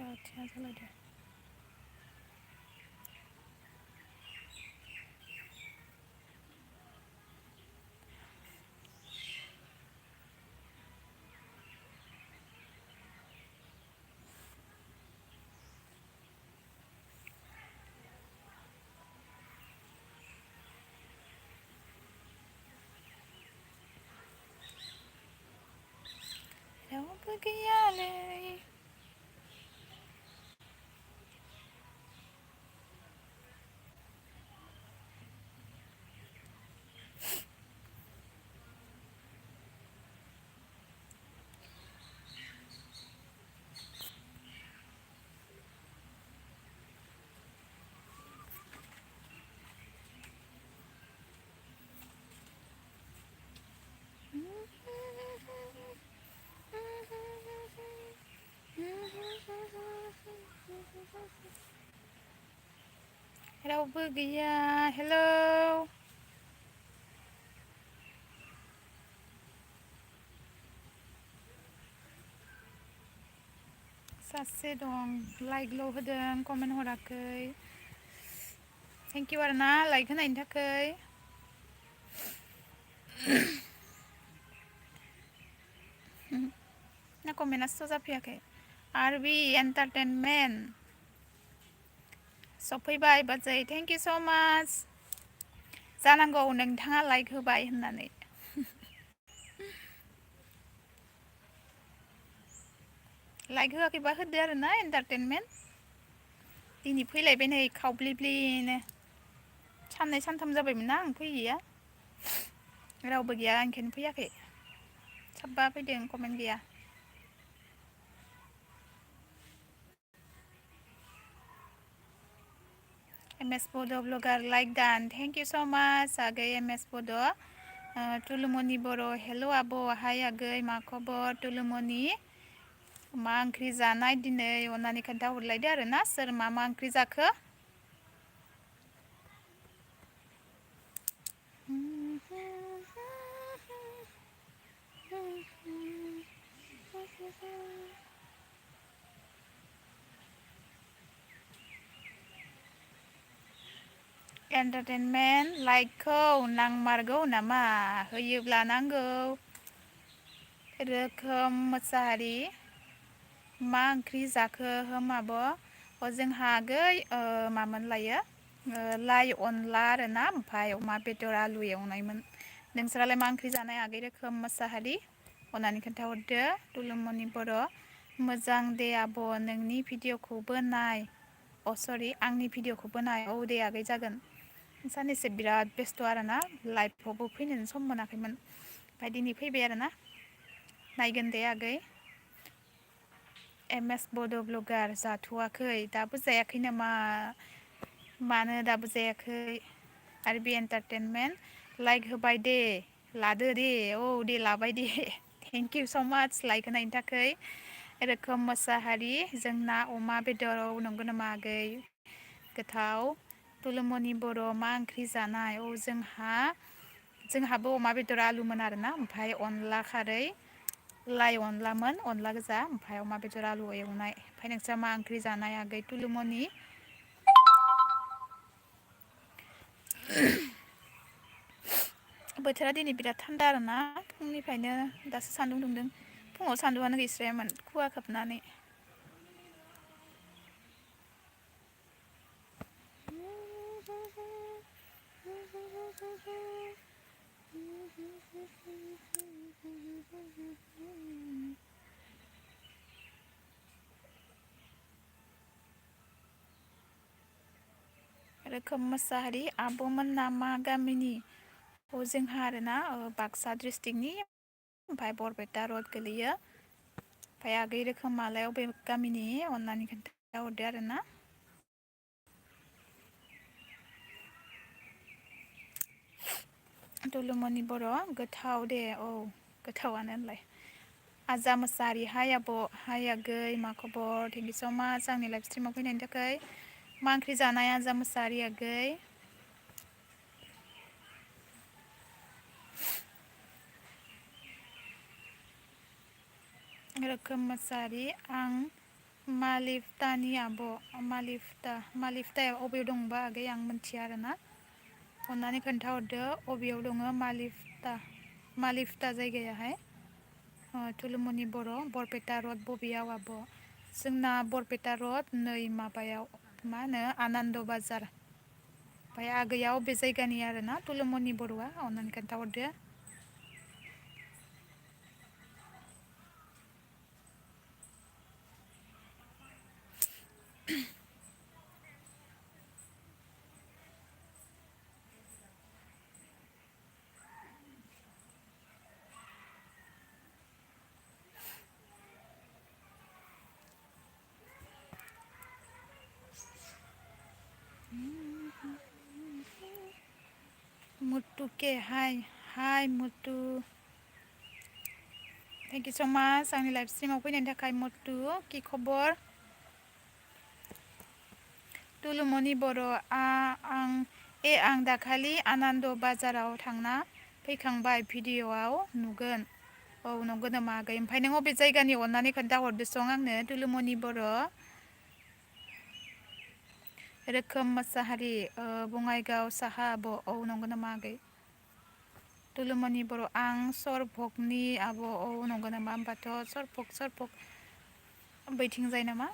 आथिङा जालायदो रावबो गैयालै रावबो गैया हेलौ सासे दं लाइकल' होदों कमेन्ट हराखै थेंक इउ आरोना लाइक होनायनि थाखाय ना कमेन्टआ स' जाफैयाखै आरबि एन्टारटेनमेन्ट सफैबाय बाजै थेंक इउ स' माच जानांगौ नोंथाङा लाइक होबाय होननानै लाइक होआखैबा होदो आरोना एन्टारटेनमेन्ट दिनै फैलायबाय नै खावब्लिब्लिनो साननै सानथाम जाबायमोन ना आं फैयैया रावबो गैया ओंखायनो फैयाखै साबा फैदों कमेन्ट गैया एम एस बड' ब्लगार लाइक दान थेंक इउ स' माच आगै एम एस बड' तुलुमनि बर' हेल' आब' हाय आगै मा खबर तुलुमनि मा ओंख्रि जानाय दिनै अननानै खोन्थाहरलायदो आरोना सोर मा ओंख्रि जाखो एन्टारटेनमेन्ट लाइकखौ नांमारगौ नामा होयोब्ला नांगौ रोखोम मोसाहारि मा ओंख्रि जाखो होम आब' जोंहा आगै मामोन लायो लाइ अनला आरोना ओमफ्राय अमा बेदर आलु एवनायमोन नोंसोरालाय मा ओंख्रि जानाय आगै रोखोम मोसाहारि अननानै खोन्थाहरदो तुलुमनि बर' मोजां दे आब' नोंनि भिडिअ'खौबो नाय अ सरि आंनि भिडिअ'खौबो नाय औ दे आगै जागोन साननैसो बिराद बेस्थ' आरोना लाइभआवबो फैनोनो सम मोनाखैमोन ओमफ्राय दिनै फैबाय आरोना नायगोन दे आगै एम एस बड' ब्लगार जाथ'वाखै दाबो जायाखै नामा मानो दाबो जायाखै आरो बे एन्टारटेनमेन्ट लाइक होबाय दे लादो दे औ दे लाबाय दे थेंक इउ स' माच लाइक होनायनि थाखाय रोखोम मोसाहारि जोंना अमा बेदराव नंगौ नामा आगै गोथाव तुलुमनि बर' मा ओंख्रि जानाय औ जोंहाबो अमा बेदर आलुमोन आरोना ओमफ्राय अनला खारै लाइ अनलामोन अनला गोजा ओमफ्राय अमा बेदर आलु एवनाय ओमफ्राय नोंस्रा मा ओंख्रि जानाय आगै तुलुमनि बोथोरा दिनै बिराद थान्दा आरोना फुंनिफ्रायनो दासो सान्दुं दुंदों फुङाव सान्दुंआनो गैस्रायामोन खुवा खोबनानै रोखोम मोसाहारि आब'मोन मा गामिनि जोंहा आरोना बाक्सा डिस्ट्रिक्टनि ओमफ्राय बरपेटा रड गोलैयो ओमफ्राय आगै रोखोमालाय अबे गामिनि अननानै खोन्थाहरदो आरोना तुलुमनि बर' गोथाव दे औ गोथावानो होनलाय आजा मोसाहारि हाय आब' हाय आगै मा खबर थेंक इउ स' माच आंनि लाइभ स्ट्रिमाव फैनायनि थाखाय मा ओंख्रि जानाय आजा मोसाहारि आगै रोखोम मोसाहारि आं मालिफतानि आब' मालिफताया अबेयाव दंबा आगै आं मिथिया आरोना अननानै खोन्थाहरदो अबेयाव दङ मालिफता जायगायाहाय थुलुमनि बर' बरपेटा रड बबेयाव आब' जोंना बरपेटा रड नै माबायाव मा होनो आनान्द बाजार ओमफ्राय आगैया अबे जायगानि आरोना थुलुमनि बर'आ अननानै खोन्थाहरदो मुथुके हाय Muthu thank you so' much आंनि लाइभ स्ट्रिमाव फैनायनि थाखाय मुथु कि खबर तुलुमनि बर' आं दाखालि आनान्द बाजाराव थांना फैखांबाय भिडिअ'आव नुगोन औ नंगौ नामा आगै ओमफ्राय नों अबे जायगानि अननानै खोन्थाहरदोसं आंनो तुलुमनि बर' रोखोम मोसाहारि बङाइगाव साहा आब' औ नंगौ नामा आगै तुलुमनि बर' आं सरभगनि आब' औ नंगौ नामा होमबाथ' सरभग बैथिंजाय नामा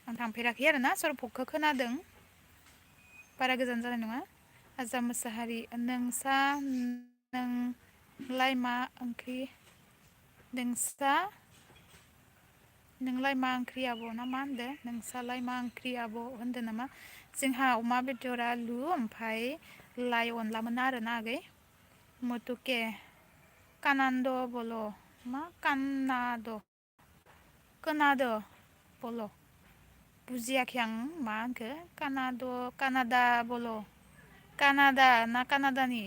आं थांफेराखै आरोना सरभगखौ खोनादों बारा गोजान जानाय नङा आजा मोसाहारि नोंलाय मा ओंख्रि नोंलाय मा ओंख्रि आब' ना मा होनदों नोंसालाय मा ओंख्रि आब' होनदों नामा जोंहा अमा बेदर आलु ओमफ्राय लाइ अनलामोन आरोना आगै मुथुके कानान्द बल' मा खोनादो बल' बुजियाखै आं मा होनखो कानादा बल' कानादा ना कानादानि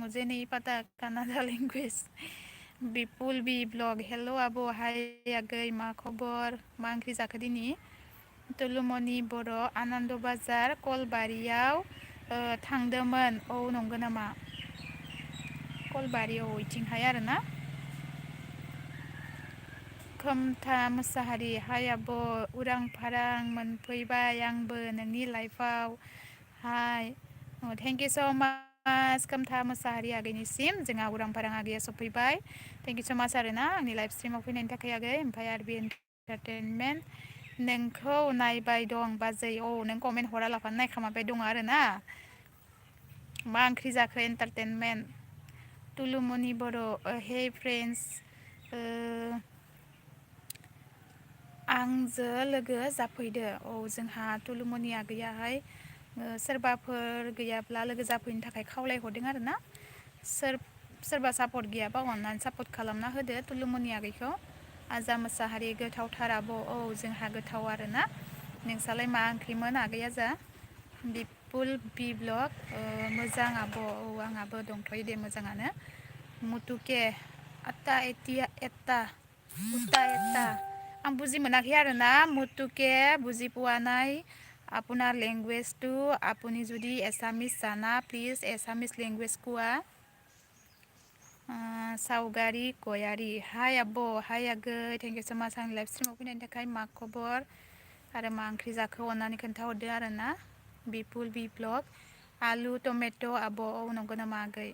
मुझे नहीं पता कानाडा लेंगुवेज बिपुल बि ब्लग हेल' आब' हाय आगै मा खबर मा ओंख्रि जाखो दिनि तुलुमनि बर' आनान्द बाजार कलबारियाव थांदोंमोन औ नंगौ नामा कलबारियाव इथिंहाय आरोना खोमथा मोसाहारि हाय आब' उरां फारां मोनफैबाय आंबो नोंनि लाइफआव हाय थेंक इउ स' माच खोमथा मोसाहारि आगैनिसिम जोंहा उरां फारां आगैया सफैबाय थेंक इउ स' माच आरोना आंनि लाइभ स्ट्रिमाव फैनायनि थाखाय आगै ओमफ्राय आर बि एन्टारटेनमेन्ट नोंखौ नायबाय दं बाजै औ नों कमेन्ट हरा लाफानो नायखामाबाय दङ आरोना मा ओंख्रि जाखो एन्टारटेनमेन्ट तुलुमनि बर' हे फ्रेन्ड्स आंजों लोगो जाफैदो औ जोंहा तुलुमनि आगैयाहाय सोरबाफोर गैयाब्ला लोगो जाफैनो थाखाय खावलायहरदों आरोना सोरबा सापर्ट गैयाबा अननानै सापर्ट खालामना होदो तुलुमनि आगैखौ आजा मोसाहारि गोथावथार आब' औ जोंहा गोथाव आरोना नोंसालाय मा ओंख्रिमोन आगैया जा बिपुल बि ब्लग मोजां आब' औ आंहाबो दंथ'यो दे मोजाङानो मुथुके आत्ता एता आं बुजि मोनाखै आरोना मुथुके बुजि पोৱা নাই আপোনাৰ লেংগুৱেজটো আপুনি যদি এছামিছ জানা প্লিজ এছামিছ লেংগুৱেজ কোৱা सावगारि गयारि हाय आब' हाय आगै थेंक इउ स' माच आंनि लाइभ स्ट्रिमाव फैनायनि थाखाय मा खबर आरो मा ओंख्रि जाखो अननानै खोन्थाहरदो आरोना बिपुल बि ब्लग आलु टमेट' आब' औ नंगौ नामा आगै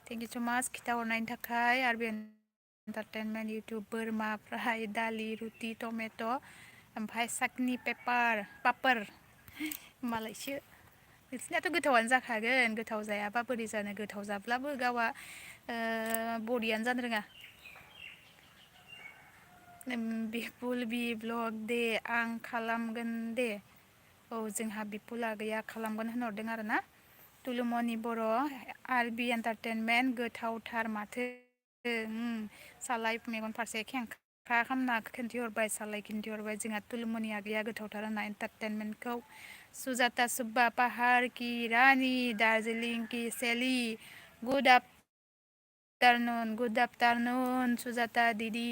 थेंक इउ स' माच खिथाहरनायनि थाखाय आर बि एन्टारटेनमेन्ट इउटुब बोरमा फ्राय दालि रुटि टमेट' ओमफ्राय साकनि पापर मालायसो नोंसिनाथ' गोथावआनो जाखागोन गोथाव जायाबा बोरै जानो गोथाव जाब्लाबो गावा बडियानो जानो रोङा बिपुल बि ब्लग दे आं खालामगोन दे औ जोंहा बिपुल आगैया खालामगोन होनहरदों आरोना तुलुमनि बर' आर बि एन्टारटेनमेन्ट गोथावथार माथो सालाय मेगन फारसे खेंख्रा खालामना खिन्थिहरबाय सालाय खिन्थिहरबाय जोंहा तुलुमनि आगैया गोथावथार होनना एन्टारटेनमेन्टखौ सुजाता सुब्बा पाहार की रानि दार्जिलिं की सेली गुड आफ्टरनून सुजाता दीदी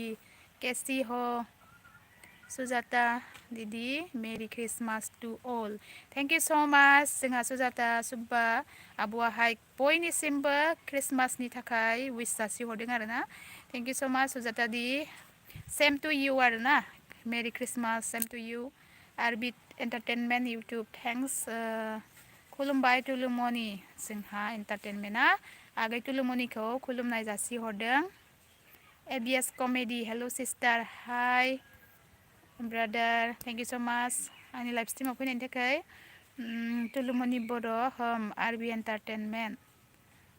कैसी हो सुजाता दीदी merry Christmas to all thank you so' much जोंहा सुजाता सुब्बा आब'आहाय बयनिसिमबो क्रिसमासनि थाखाय विश जासिहरदों आरोना thank you so' much Sujata दी सेम टु इउ आरोना merry Christmas same to you Orbit entertainment YouTube thanks खुलुमबाय तुलुमनि जोंहा एन्टारटेनमेन्टआ आगै तुलुमनिखौ खुलुमनाय जासिहरदों ABS comedy hello' sister hi brother thank you so' much आंनि लाइभ स्ट्रिमाव फैनायनि थाखाय तुलुमनि बर' होम आरबि एन्टारटेनमेन्ट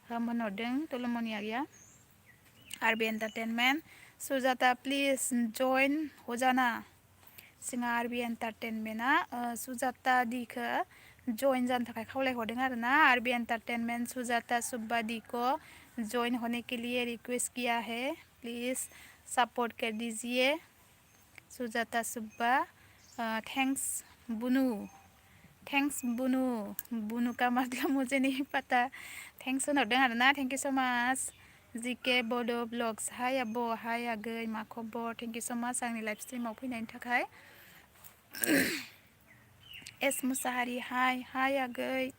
होम होनहरदों तुलुमनि आगैया आरबि एन्टारटेनमेन्ट सुजाता प्लिज जइन हजाना जोंहा आरबि एन्टारटेनमेन्टआ सुजाता दिखौ जइन जानो थाखाय खावलायहरदों आरोना आरबि एन्टारटेनमेंट सुजाता सुब्बा दी को ज्वाइन होने के लिए रिक्वेस्ट किया है प्लीज़ सपोर्ट कर दीजिए सुजाता सुब्बा थैंक्स बुनू बुनू का मतलब मुझे नहीं पता थैंक्स होनहरदों आरोना थैंक यू स' माच जिके बड' ब्लग्स हाय आब' हाय आगै मा खबर थेंक इउ स' माच आंनि लाइभ स्ट्रिमाव फैनायनि थाखाय एस मुसाहारि हाय आगै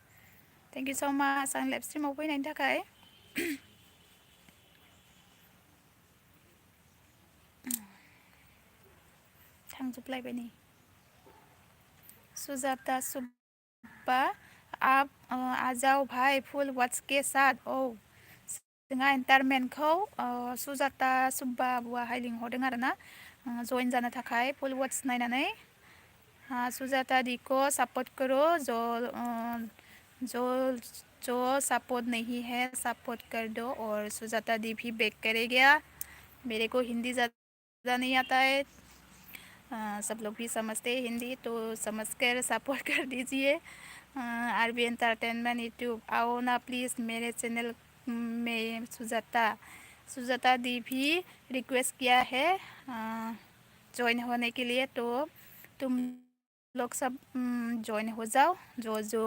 थेंक इउ स' माच आं लाइभ स्ट्रिमाव फैनायनि थाखाय थांजोबलायबाय नै सुजाता सुब्बा आप आ जाओ भाई फुल व्हाट्स के साथ जोंहा एन्टारमेन्टखौ सुजाता सुब्बा आब'आहाय लिंहरदों आरोना जइन जानो थाखाय फुल वाट्स नायनानै सुजाता दी को सपोर्ट करो जो जो सपोर्ट नहीं है सपोर्ट कर दो और सुजाता दी भी बैक करेगा मेरे को हिंदी ज़्यादा नहीं आता है सब लोग भी समझते हैं हिंदी तो समझकर सपोर्ट कर दीजिए आरबी एंटरटेनमेंट यूट्यूब आओ ना प्लीज़ मेरे चैनल में सुजाता दी भी रिक्वेस्ट किया है ज्वाइन होने के लिए तो तुम लोग सब ज्वाइन हो जाओ जो जो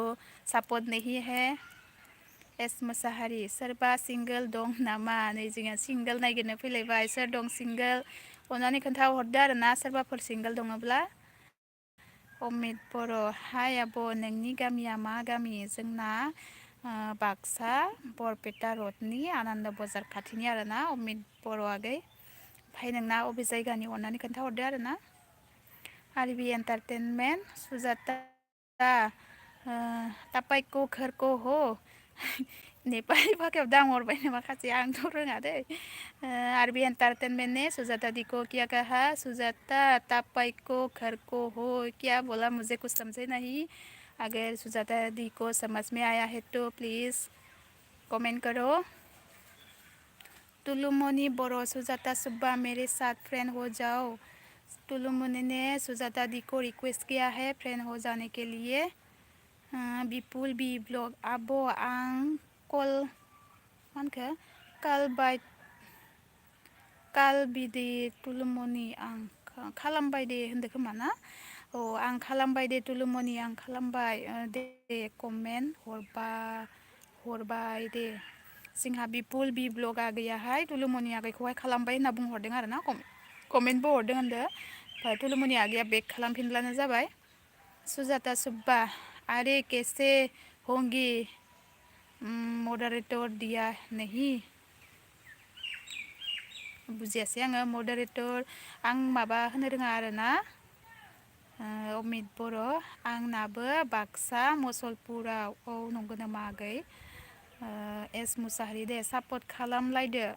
सपोर्ट नहीं है एस मोसाहारि सोरबा सिंगल दं नामा नै जोंहा सिंगल नागिरनो फैलायबाय सोर दं सिंगल अननानै खोन्थाहरदो आरोना सोरबाफोर सिंगल दङब्ला अमित बर' हाय आब' नोंनि गामिया मा गामि जोंना बाक्सा बरपेटा रडनि आनन्द बाजार खाथिनि आरोना अमित बर' आगै ओमफ्राय नोंना अबे जायगानि अननानै खोन्थाहरदो आरोना आरबि एन्टारटेनमेन्ट सुजाता तापाइको घरको हो नेपाली भाषायाव दांहरबाय माखासे आंथ' रोङा दै आरबि एंटरटेनमेंट ने सुजाता दी को क्या कहा सुजाता तापाइको घरको हो क्या बोला मुझे कुछ समझे नहीं अगर सुजाता दी को समझ में आया है तो प्लीज़ कमेंट करो तुलुमनी बोरो सुजाता सुब्बा मेरे साथ फ्रेंड हो जाओ तुलुमनी ने सुजाता दी को रिक्वेस्ट किया है फ्रेंड हो जाने के लिए बिपुल बी ब्लग आब' आं कल मानखो काल बिदि तुलुमनि आं खालामबाय दे होनदो खोमा ना आं खालामबाय दे तुलुमनि आं खालामबाय दे कमेन्ट हरबाय दे जोंहा बिपुल बि ब्लगा गैयाहाय तुलुमनि आगैखौहाय खालामबाय होनना बुंहरदों आरोना कमेन्टबो हरदों होनदो ओमफ्राय तुलुमनि आगैया बेक खालामफिनब्लानो जाबाय सुजाता सुब्बा अरे कैसे होंगी मॉडरेटर दिया नहीं बुजियासै आङो मॉडरेटर आं माबा होनो रोङा आरोना अमित बर' आंनाबो बाक्सा मसलपुराव नंगौ नामा आगै एस मुसाहारि दे सापर्ट खालामलायदो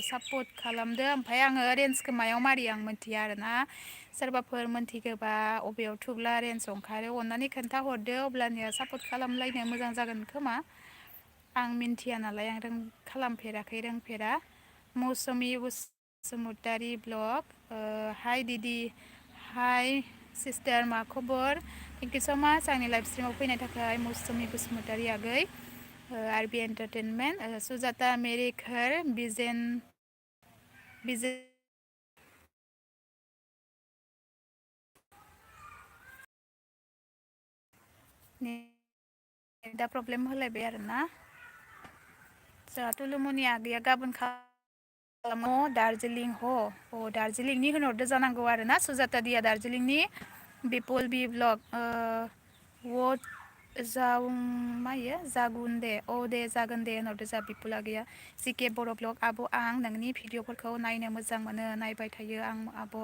सापर्ट खालामदो ओमफ्राय आङो रेन्जखौ मायाव मारियो आं मिन्थिया आरोना सोरबाफोर मोन्थिगोबा अबेयाव थुब्ला रेन्ज ओंखारो अननानै खोन्थाहरदो अब्लानिया सापर्ट खालामलायनो मोजां जागोन खोमा आं मिन्थिया नालाय आं खालामफेराखै रोंफेरा मौसुमि बसुमतारी ब्लग हाय दिदी हाय सिस्टार मा खबर थेंक इउ स' माच आंनि लाइभ स्ट्रिमाव फैनायनि थाखाय मौसुमि बसुमतारी आगै आरबि एन्टारटेनमेन्ट सुजाता मेरे घर बिजेन दा प्रब्लेम होलायबाय आरोना जोंहा तुलुमनि आगैया गाबोन खालामो दार्जिलिं दार्जिलिंनि होनहरदो जानांगौ आरोना सुजाता दिया दार्जिलिंनि बिपुल बि ब्लग वो जाऊं मायो जागोन दे दे जागोन दे होनहरदो जा बिपुल आगैया जिके बर' ब्लग आब' आं नोंनि भिडिअफोरखौ नायनो मोजां मोनो नायबाय थायो आं आब'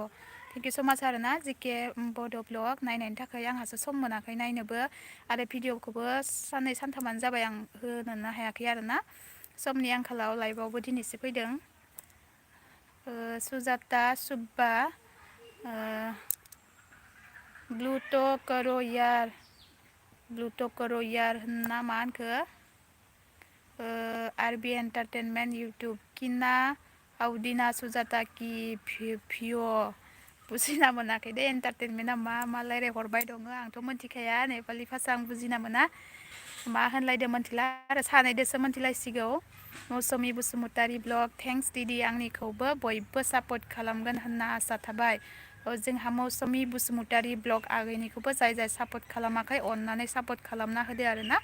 थेंक इउ स' माच आरोना जिके बड' ब्लग नायनायनि थाखाय आंहासो सम मोनाखै नायनोबो आरो भिडिअखौबो साननै सानथामानो जाबाय आं होनोनो हायाखै आरोना समनि आंखालाव लाइभआवबो दिनैसो फैदों सुजाता सुब्बा ब्लुटक करो यार होनना मा होनखो आरबि एन्टारटेनमेन्ट इउटुब किना आवदिना सुजाता कि भिअ बुजिना मोनाखै दे एन्टारटेनमेन्टआ मा रायज्लायहरबाय दङ आंथ' मोनथिखाया नेपालि भाषा आं बुजिना मोना मा होनलायदो मोनथिला आरो सानैदोसो मोनथिलायसिगौ मौसुमि बसुमतारी ब्लग थेंक्स दिदि आंनिखौबो बयबो सापर्ट खालामगोन होनना आसा थाबाय जोंहा मौसुमि बसुमतारी ब्लग आगैनिखौबो जाय सापर्ट खालामाखै अननानै सापर्ट खालामना होदो आरोना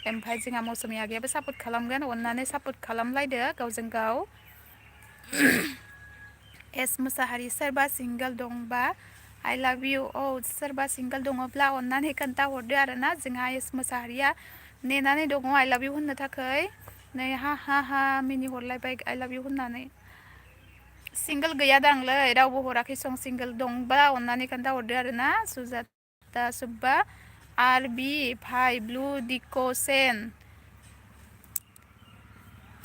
ओमफ्राय जोंहा मौसुमि आगैयाबो सापर्ट खालामगोन अननानै सापर्ट खालामलायदो गावजों गाव एस मोसाहारि सोरबा सिंगोल दंबा आइ लाभ इउ औ सोरबा सिंगोल दङब्ला अननानै खोन्थाहरदो आरोना जोंहा एस मोसाहारिया नेनानै दङ आइ लाभ इउ होननो थाखाय नै हा मिनि हरलायबाय आइ लाभ इउ होननानै सिंगोल गैया दांलै रावबो हराखै सिंगोल दंबा अननानै खोन्थाहरदो आरोना सुजाता सुब्बा आर बि भाइ ब्लु दिक'सेन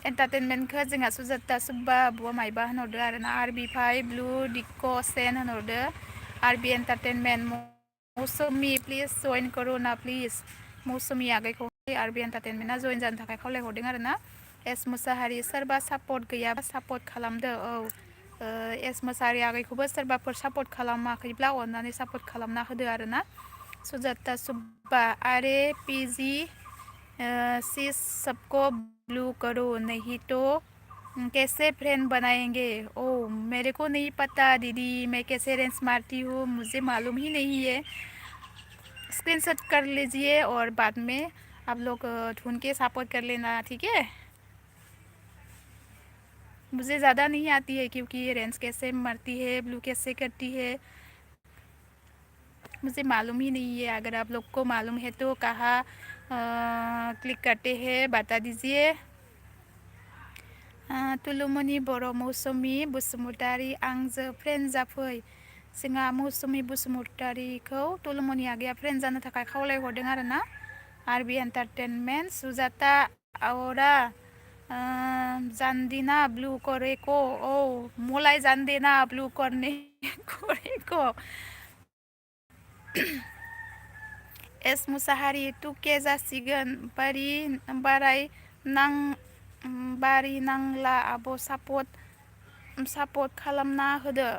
एन्टारटेनमेन्टखौ जोंहा सुजाता सुब्बा आब'आ मायबा होनहरदो आरोना आर बि भाइ ब्लु दिक'सेन होनहरदो आर बि एन्टारटेनमेन्ट मौसुमि प्लिज जइन करो ना प्लिज मौसुमि आगैखौ आर बि एन्टारटेनमेन्टआ जइन जानो थाखाय खावलायहरदों आरोना एस मोसाहारि सोरबा सापर्ट गैयाबा सापर्ट खालामदो औ एस मोसाहारि आगैखौबो सोरबाफोर सापर्ट खालामाखैब्ला अननानै सापर्ट खालामना होदो आरोना सुजाता सुब्बा आरे पिजि सिस सबको ब्लू करो नहीं तो कैसे फ्रेंड बनाएंगे ओ मेरे को नहीं पता दीदी मैं कैसे रेंस मारती हूँ मुझे मालूम ही नहीं है स्क्रीनशॉट कर लीजिए और बाद में आप लोग ढूंढ के सपोर्ट कर लेना ठीक है मुझे ज़्यादा नहीं आती है क्योंकि रेंस कैसे मरती है ब्लू कैसे करती है मुझे मालूम ही नहीं है अगर आप लोग को मालूम है तो कहाँ क्लिक करते हैं बता दीजिए तुलुमनि बर' मौसुमि बसुमतारी आंजों फ्रेन्ड जाफै जोंहा मौसुमि बसुमतारीखौ तुलुमनि आगैया फ्रेन्ड जानो थाखाय खावलायहरदों आरोना आरबि एन्टारटेनमेन्ट सुजाता आवरा जानदिना ब्लू करेको औ मलाय जानदेना ब्लू करने करेको एस मुसाहारि तुके जासिगोन बारि नांला आब' सापर्ट खालामना होदो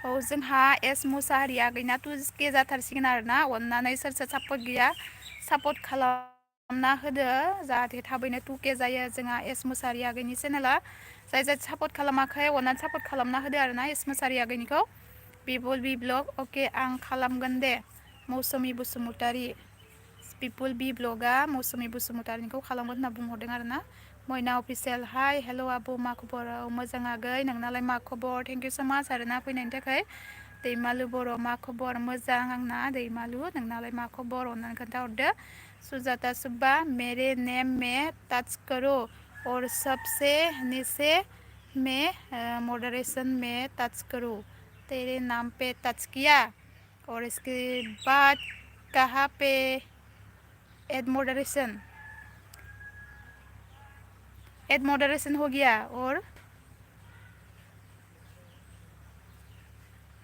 औ जोंहा एस मुसाहारि आगैना तुके जाथारसिगोन आरोना अननानै सोर सापर्ट गैया सापर्ट खालामना होदो जाहाथे थाबैनो तुके जायो जोंहा एस मुसाहारि आगैनि चेनेला जाय सापर्ट खालामाखै अननानै सापर्ट खालामना होदो आरोना एस मुसाहारि आगैनिखौ पिपल बि ब्लग अके आं खालामगोन दे मौसुमि बसुमतारी पिपल बि ब्लगा मौसुमि बसुमतारीखौ खालामगोन होनना बुंहरदों आरोना मयना अफिसियेल हाय हेल' आब' मा खबर मोजां आगै नोंनालाय मा खबर थेंक इउ स' माच आरोना फैनायनि थाखाय दैमालु बर' मा खबर मोजां आंना दैमालु नोंनालाय मा खबर अननानै खोन्थाहरदो सुजाता सुब्बा मेरे नेम में टच करो और सबसे नीचे में मॉडरेशन में टच करो तेरे नाम पे टच किया और इसके बाद कहाँ पे एड मॉडरेशन हो गया और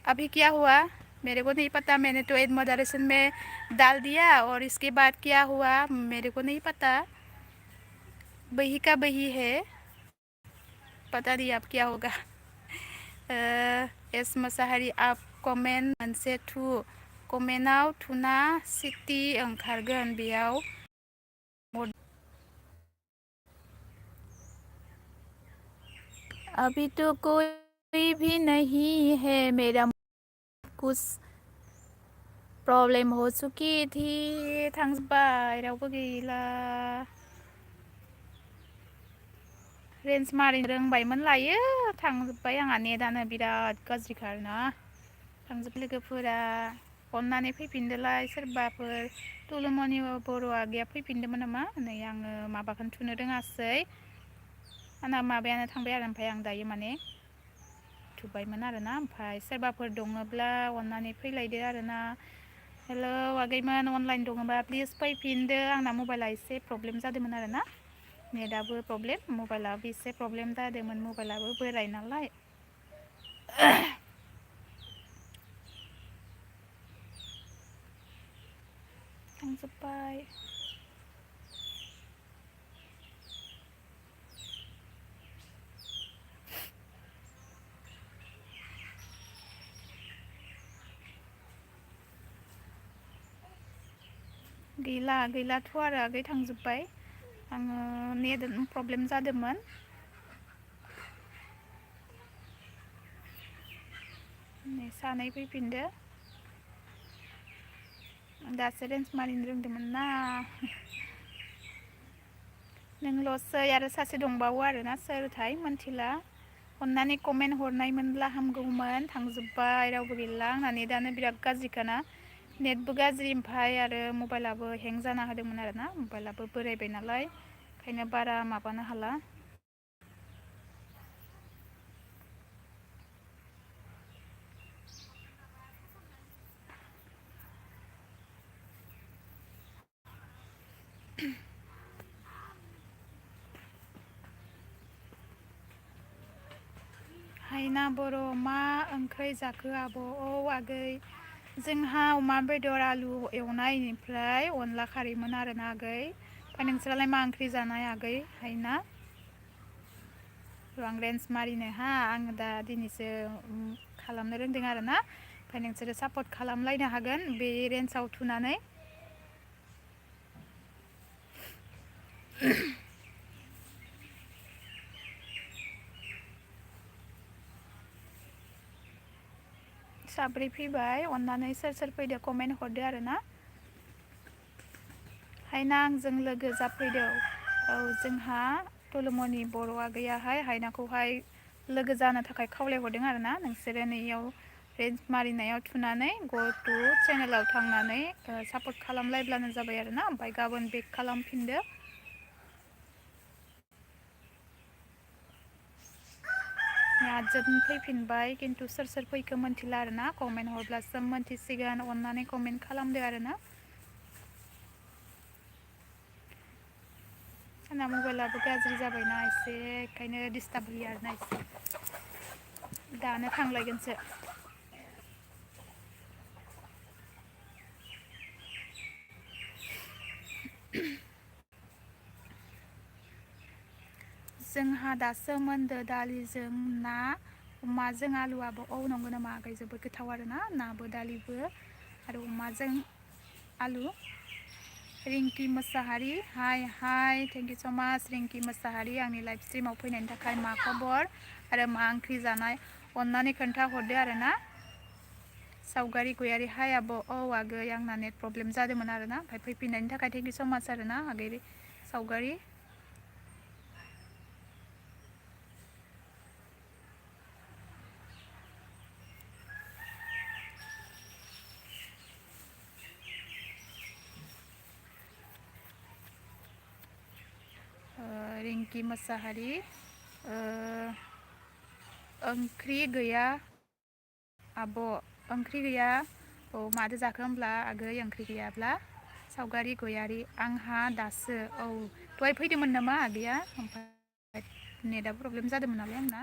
अभी क्या हुआ मेरे को नहीं पता मैंने तो एड मॉडरेशन में डाल दिया और इसके बाद क्या हुआ मेरे को नहीं पता बही का बही है पता नहीं अब क्या होगा एस मोसाहारि आप कमेन्ट मोनसे कमेन्टआव थुना सिटि ओंखारगोन बेयाव अभी तो कोई भी नहीं है मेरा कुछ प्रॉब्लम हो चुकी थी थांजोब्बाय रावबो गैला रेन्स मारिनो रोंबायमोन लायो थांजोब्बाय आंहा नेटानो बिराद गाज्रिखा आरोना थांजोब लोगोफोरा अननानै फैफिनदोलाय सोरबाफोर तुलुमनि बर' आगैया फैफिनदोंमोन नामा नै आङो माबाखौनो थुनो रोङासै आंना माबायानो थांबाय आरो ओमफ्राय आं दायो माने जाथ'बायमोन आरोना ओमफ्राय सोरबाफोर दङब्ला अननानै फैलायदो आरोना हेलौ आगैमोन अनलाइन दङबा प्लिज फैफिनदो आंना मबाइला एसे प्रब्लेम जादोंमोन आरोना नेटआबो प्रब्लेम मबाइलाबो एसे प्रब्लेम जादोंमोन मबाइलाबो बोराय नालाय थांजोब्बाय गैलाथ' आरो आगै थांजोब्बाय आङो नेट प्रब्लेम जादोंमोन नै सानै फैफिनदो दासो रेन्ज मारिनो रोंदोंमोन ना नोंल'सै आरो सासे दंबावो आरोना सोरथाय मोनथिला अननानै कमेन्ट हरनायमोनब्ला हामगौमोन थांजोब्बाय रावबो गैला आंना नेटआनो बिराद गाज्रिखाना नेटबो गाज्रि ओमफ्राय आरो मबाइलाबो हें जाना होदोंमोन आरोना मबाइलाबो बोरायबाय नालाय ओंखायनो बारा माबानो हाला हायना बर' मा ओंख्रै जाखो आब' औ आगै जोंहा अमा बेदर आलु एवनाय इनिफ्राय अनला खारैमोन आरोना आगै ओमफ्राय नोंसोरालाय मा ओंख्रि जानाय आगै हायना आं रेन्ज मारिनो हा आङो दा दिनैसो खालामनो रोंदों आरोना ओमफ्राय नोंसोरो सापर्ट खालामलायनो हागोन बे रेन्जआव थुनानै साब्रै फैबाय अननानै सोर सोर फैदो कमेन्ट हरदो आरोना हायना आंजों लोगो जाफैदो औ जोंहा तुलुमनि बर' आगैयाहाय हायनाखौहाय लोगो जानो थाखाय खावलायहरदों आरोना नोंसोरो नैयाव रेन्ज मारिनायाव थुनानै गटु चेनेलाव थांनानै सापर्ट खालामलायब्लानो जाबाय आरोना ओमफ्राय गाबोन बेक खालामफिनदो आदजोन फैफिनबाय खिन्थु सोर सोर फैखो मोनथिला आरोना कमेन्ट हरब्लासो मोनथिसिगोन अननानै कमेन्ट खालामदो आरोना आंना मबाइलाबो गाज्रि जाबायना एसे ओंखायनो डिस्टार्ब होयो आरोना एसे दानो थांलायगोनसो जोंहा दासो मोनदो दालिजों ना अमाजों आलुआबो औ नंगौ नामा आगै जोबोद गोथाव आरोना नाबो दालिबो आरो अमाजों आलु रिंकि मोसाहारि हाय थेंक इउ स' माच रिंकि मोसाहारि आंनि लाइभ स्ट्रिमाव फैनायनि थाखाय मा खबर आरो मा ओंख्रि जानाय अननानै खोन्थाहरदो आरोना सावगारि गयारि हाय आब' औ आगै आंना नेट प्रब्लेम जादोंमोन आरोना ओमफ्राय फैफिननायनि थाखाय थेंक इउ स' माच आरोना आगै सावगारि रिंकि मोसाहारि ओंख्रि गैया आब' ओंख्रि गैया औ मादो जाखो होमब्ला आगै ओंख्रि गैयाब्ला सावगारि गयारि आंहा दासो औ दहाय फैदोंमोन नामा आगैया ओमफ्राय नेटआ प्रब्लेम जादोंमोन नालाय आंना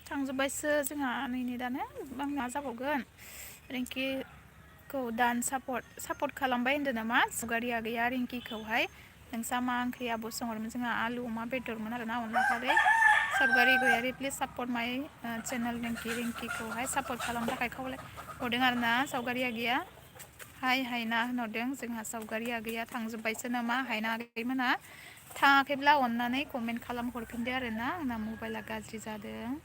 थांजोब्बायसो जोंहा नै नेटानो मा जाबावगोन रिंकिखौ दान सापर्ट खालामबाय होनदों नामा सावगारि आगैया रिंकिखौहाय नोंसा मा ओंख्रि आब' सोंहरदोंमोन जोंहा आलु अमा बेदरमोन आरोना अनला खारै सावगारि गयारि please support my channel रिंकिखौहाय support खालामनो थाखाय खावलाय हरदों आरोना सावगारि आगैया हायना होनहरदों जोंहा सावगारि आगैया थांजोब्बायसो नामा हायना आगैमोनहा थाङाखैब्ला अननानै कमेन्ट खालाम हरफिनदो आरोना आंना मबाइला गाज्रि जादों।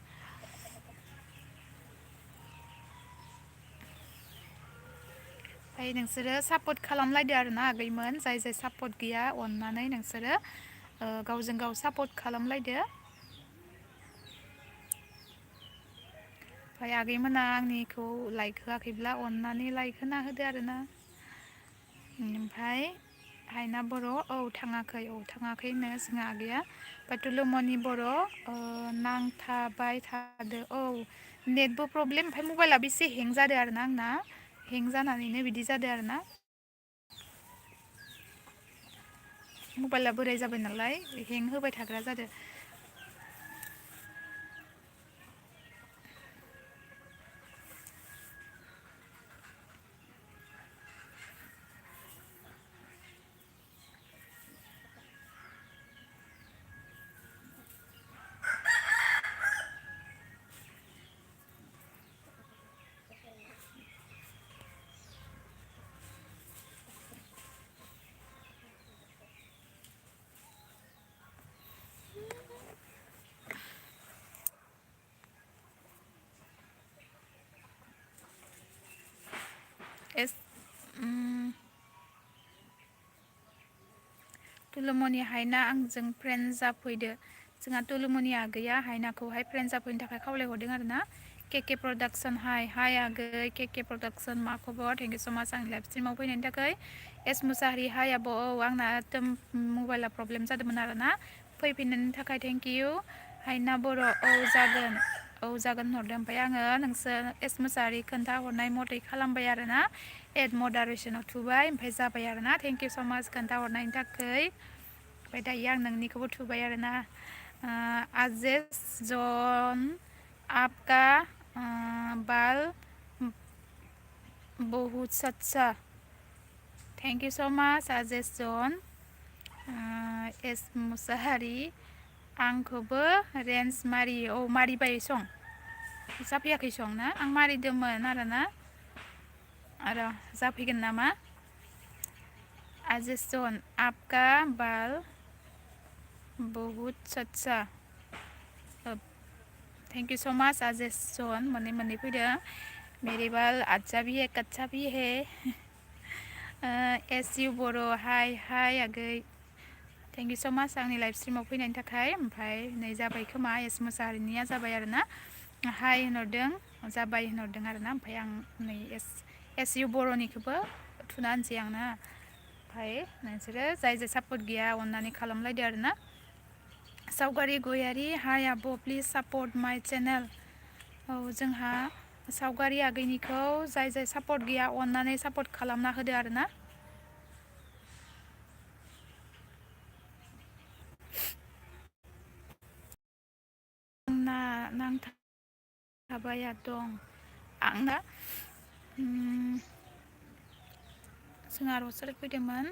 ओमफ्राय नोंसोरो सापर्ट खालामलायदो आरोना आगैमोन जाय जाय सापर्ट गैया अननानै नोंसोरो गावजों गाव सापर्ट खालामलायदो। ओमफ्राय आगैमोना आंनिखौ लाइक होआखैब्ला अननानै लाइक होना होदो आरोना। ओमफ्राय हायना बर' औ थाङाखैनो जोंहा आगैया बाथुलुमनि बर' नांथाबाय थादो औ नेटबो प्रब्लेम ओमफ्राय मबाइलाबो एसे हें जादों आरोना आंना हें जानानैनो बिदि जादों आरोना। मबाइला बोराय जाबाय नालाय हें होबाय थाग्रा जादों। एस तुलुमनि हायना आंजों फ्रेन्ड जाफैदो जोंहा तुलुमनि आगैया हायनाखौहाय फ्रेन्ड जाफैनो थाखाय खावलायहरदों आरोना। के प्रडाक्सन हाय आगै के प्रडाक्सन मा खबर थेंक इउ स' माच आंनि लाइभ स्ट्रिमाव फैनायनि थाखाय। एस मुसाहारि हाय आब' औ आंना एकदम मबाइला प्रब्लेम जादोंमोन आरोना फैफिननायनि थाखाय थेंक इउ। हायना बर' औ जागोन हरदों ओमफ्राय आङो नोंसोर एस मुसाहारि खोन्थाहरनाय मथे खालामबाय आरोना एड मडारेसनाव थुबाय ओमफ्राय जाबाय आरोना थेंक इउ स' माच खोन्थाहरनायनि थाखाय। ओमफ्राय दायो आं नोंनिखौबो थुबाय आरोना आजेस जन आपका बाल बहुत सच्चा थेंक इउ स' माच आजेस जन एस मुसाहारि आंखौबो रेन्ज मारियो औ मारिबाय सं जाफैयाखै सं ना आं मारिदोंमोन आरोना आरो जाफैगोन नामा। आजेस जन आपका बाल बहुत सच्चा थेंक इउ स' माच आजेस जन मोननै फैदों। मेरे बाल अच्छा भी है कच्चा भी है एस इउ बर' हाय आगै थेंक इउ स' माच आंनि लाइभ स्ट्रिमाव फैनायनि थाखाय। ओमफ्राय नै जाबाय खोमा एस मुसाहारिनिया जाबाय आरोना हाय होनहरदों जाबाय होनहरदों आरोना ओमफ्राय आं नै एस इउ बर'निखौबो थुना होनसै आंना। ओमफ्राय नोंसोरो जाय जाय सापर्ट गैया अननानै खालामलायदो आरोना। सावगारि गयारि हाय आब' प्लिज सापर्ट माइ चेनेल औ जोंहा सावगारि आगैनिखौ जाय जाय सापर्ट गैया अननानै सापर्ट खालामना होदो आरोना। आंना नांथाबाया दं आंना जोंहा रसर फैदोंमोन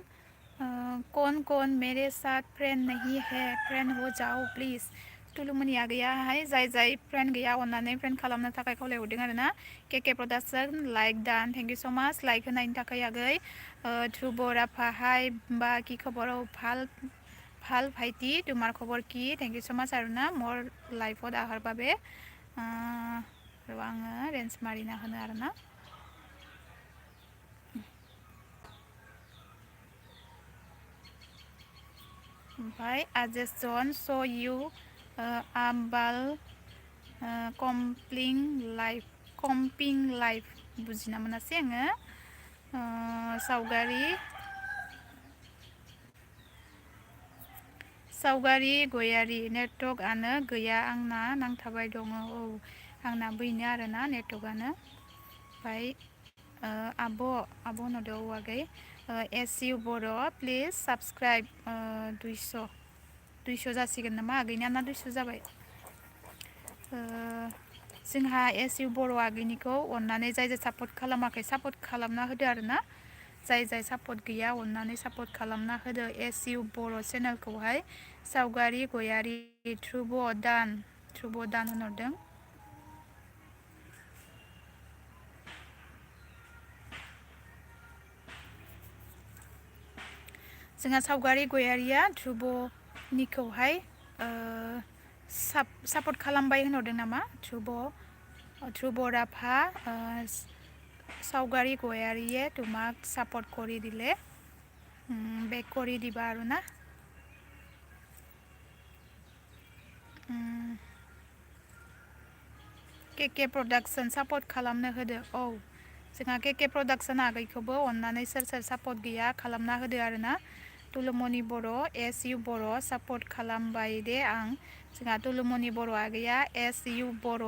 कौन मेरे साथ फ्रेंड नहीं है फ्रेंड हो जाओ प्लिज तुलुमनि आगैयाहाय जाय जाय फ्रेन्ड गैया अननानै फ्रेन्ड खालामनो थाखाय खावलायहरदों आरोना के प्रडाक्सन लाइक दान थेंक इउ स' माच लाइक होनायनि थाखाय आगै ध्रुब राफाहाय बा कि खबराव ভাল ভাইটি তোমাৰ খবৰ কি थेंक इउ स' माच आरोना मोर लाइफत आहार বাবে आङो रेन्ज मारिना होनो आरोना। ओमफ्राय आजेस जन स' इउ आबाल कम्पिं लाइफ बुजिना मोनासै आङो सावगारि गयारि नेटवर्कआनो गैया आंना नांथाबाय दङ औ आंना बेनो आरोना नेटवर्कआनो। ओमफ्राय आब' होनहरदो औ आगै S U Boro' please subscribe 200 जासिगोन नामा आगैना ना 200 जाबाय। जोंहा एस इउ बर' आगैनिखौ अननानै जाय जाय सापर्ट खालामाखै सापर्ट खालामना होदो आरोना जाय जाय सापर्ट गैया अननानै सापर्ट खालामना होदो एस इउ बर' चेनेलखौहाय। सावगारि गयारि ध्रुब दान होनहरदों। जोंहा सावगारि गयारिया ध्रुब निखौहाय सापर्ट खालामबाय होनहरदों नामा ध्रुबराफा सावगारि गयारिये तुमाक सापर्ट करि दिले बेक करि दिबा आरो ना केके प्रडाक्सन सापर्ट खालामनो होदो औ जोंहा केके प्रडाक्सन आगैखौबो अननानै सोर सोर सापर्ट गैया खालामना होदो आरो ना तुलुमनि बर' एस इउ बर' सापर्ट खालामबाय दे आं जोंहा तुलुमनि बर' आगैया एस इउ बर'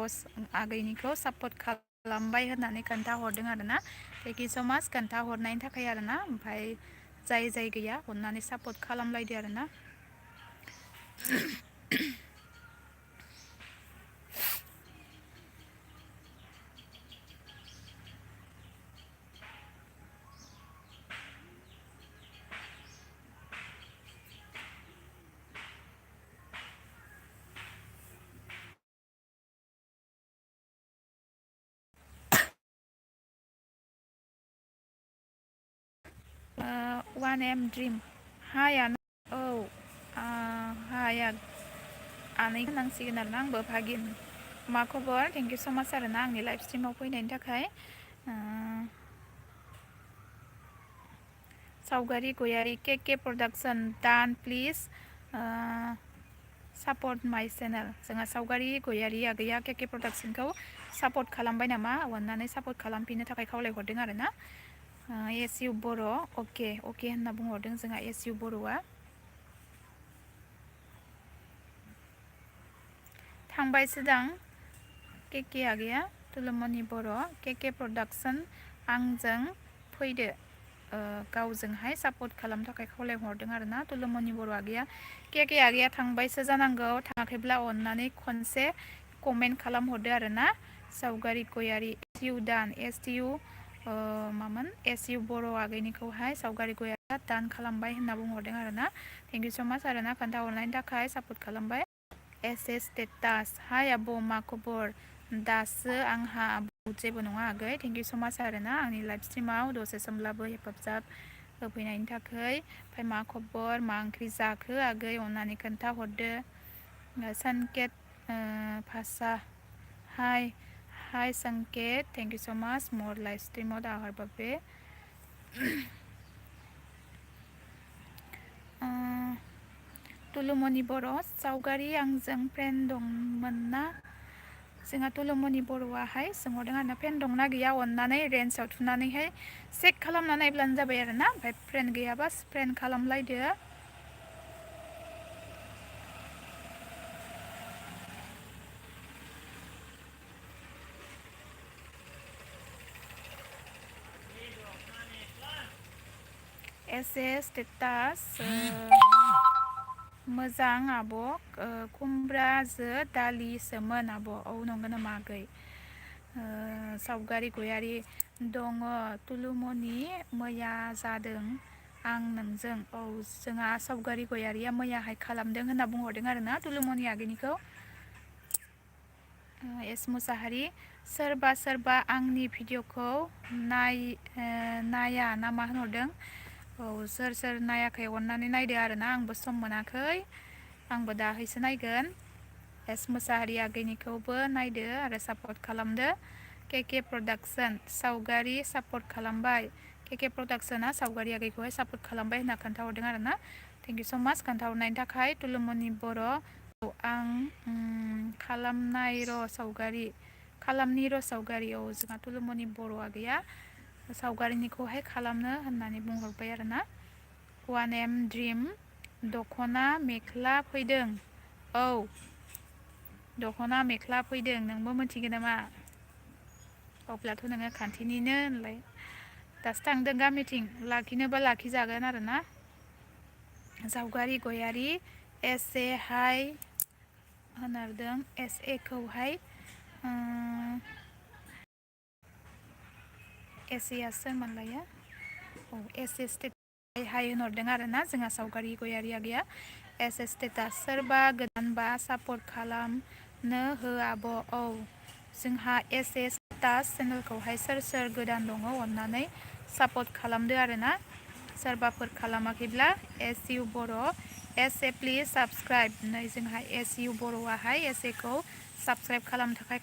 आगैनिखौ सापर्ट खालामबाय होननानै खोन्थाहरदों आरो ना थेंक इउ स' माच खोन्थाहरनायनि थाखाय आरो ना ओमफ्राय जाय गैया अननानै सापर्ट खालामलायदो आरो ना वान एम ड्रिम हाया औ हाया आनै होनांसिगोन आरो ना आंबो भागिन मा खबर थेंक इउ स' माच आरो ना आंनि लाइभ स्ट्रिमाव फैनायनि थाखाय सावगारि गयारि केके प्रडाक्सन डान प्लिज सापर्ट माय चेनेल जोंहा सावगारि गयारि आगैया केके प्रडाक्सनखौ सापर्ट खालामबाय नामा अननानै सापर्ट खालामफिननो थाखाय खावलायहरदों आरो ना एस इउ बर' अके होनना बुंहरदों जोंहा एस इउ बर'आ थांबायसोदां केके आगैया तुलुमनि बर' केके प्रडाक्सन आंजों फैदो गावजोंहाय सापर्ट खालामनो थाखाय खावलायहरदों आरो ना तुलुमनि बर' आगैया केके आगैया थांबायसो जानांगौ थाङाखैब्ला अननानै खनसे कमेन्ट खालामहरदो आरो ना सावगारि गयारि एस इउ दान एस इउ मामोन एस इउ बर' आगैनिखौहाय सावगारि गयारिया दान खालामबाय होनना बुंहरदों आरो ना थेंक इउ स' माच आरो ना खोन्थाहरनायनि थाखाय सापर्ट खालामबाय एस स्टेटास हाय आब' मा खबर दासो आंहा जेबो नङा आगै थेंक इउ स' माच आरो ना आंनि लाइभ स्ट्रिमाव दसे समब्लाबो हेफाजाब होफैनायनि थाखाय ओमफ्राय मा खबर मा ओंख्रि जाखो आगै अननानै खोन्थाहरदो संकेत भाषा हाय संकेत थेंक इउ स' माच मर लाइभ स्ट्रिमाव दाहर बाबे तुलुमनि बर' सावगारि आंजों फ्रेन्ड दंमोन ना जोंहा तुलुमनि बर'आहाय सोंहरदों आरो ना फ्रेन्ड दंना गैया अननानै रेन्जआव थुनानैहाय चेक खालामना नायब्लानो जाबाय आरो ना ओमफ्राय फ्रेन्ड गैयाबा फ्रेन्ड खालामलायदो एस स्टेटास मोजां आब' खुमब्राजो दालिसोमोन आब' औ नंगौ नामा आगै सावगारि गयारि दङ तुलुमनि मैया जादों आं नोंजों औ जोंहा सावगारि गयारिया मैयाहाय खालामदों होनना बुंहरदों आरो ना तुलुमनि आगैनिखौ एस मुसाहारि सोरबा आंनि भिडिअखौ नाया ना मा होनहरदों औ सोर नायाखै अननानै नायदो आरो ना आंबो सम मोनाखै आंबो दाहैसो नायगोन एस मुसाहारि आगैनिखौबो नायदो आरो सापर्ट खालामदो केके प्रडाक्सन सावगारि सापर्ट खालामबाय केके प्रडाक्सना सावगारि आगैखौहाय सापर्ट खालामबाय होनना खोन्थाहरदों आरो ना थेंक इउ स' माच खोन्थाहरनायनि थाखाय तुलुमनि बर' आं खालामनाय र' सावगारि औ जोंहा तुलुमनि बर' आगैया सावगारिनिखौहाय खालामनो होननानै बुंहरबाय आरो ना वान एम ड्रिम दख'ना मेख्ला फैदों औ दख'ना मेख्ला फैदों नोंबो मिथिगोन नामा अब्लाथ' नोङो खान्थिनिनो होनलाय दासो थांदों गामिथिं लाखिनोबा लाखिजागोन आरो ना सावगारि गयारि एस ए हाय होनहरदों एस ए खौहाय एस ए आ सोरमोनलायो औ एस ए स्टेटास हाय होनहरदों आरो ना जोंहा सावगारि गयारि आगैया एस ए स्टेटास सोरबा गोदानबा सापर्ट खालामनो हो आब' औ जोंहा एस ए स्टेटास चेनेलखौहाय सोर गोदान दङ अननानै सापर्ट खालामदो आरो ना सोरबाफोर खालामाखैब्ला S U Boro' S A please subscribe नै जोंहा एस इउ बर'आहाय एस ए खौ साबसक्राइब खालामनो थाखाय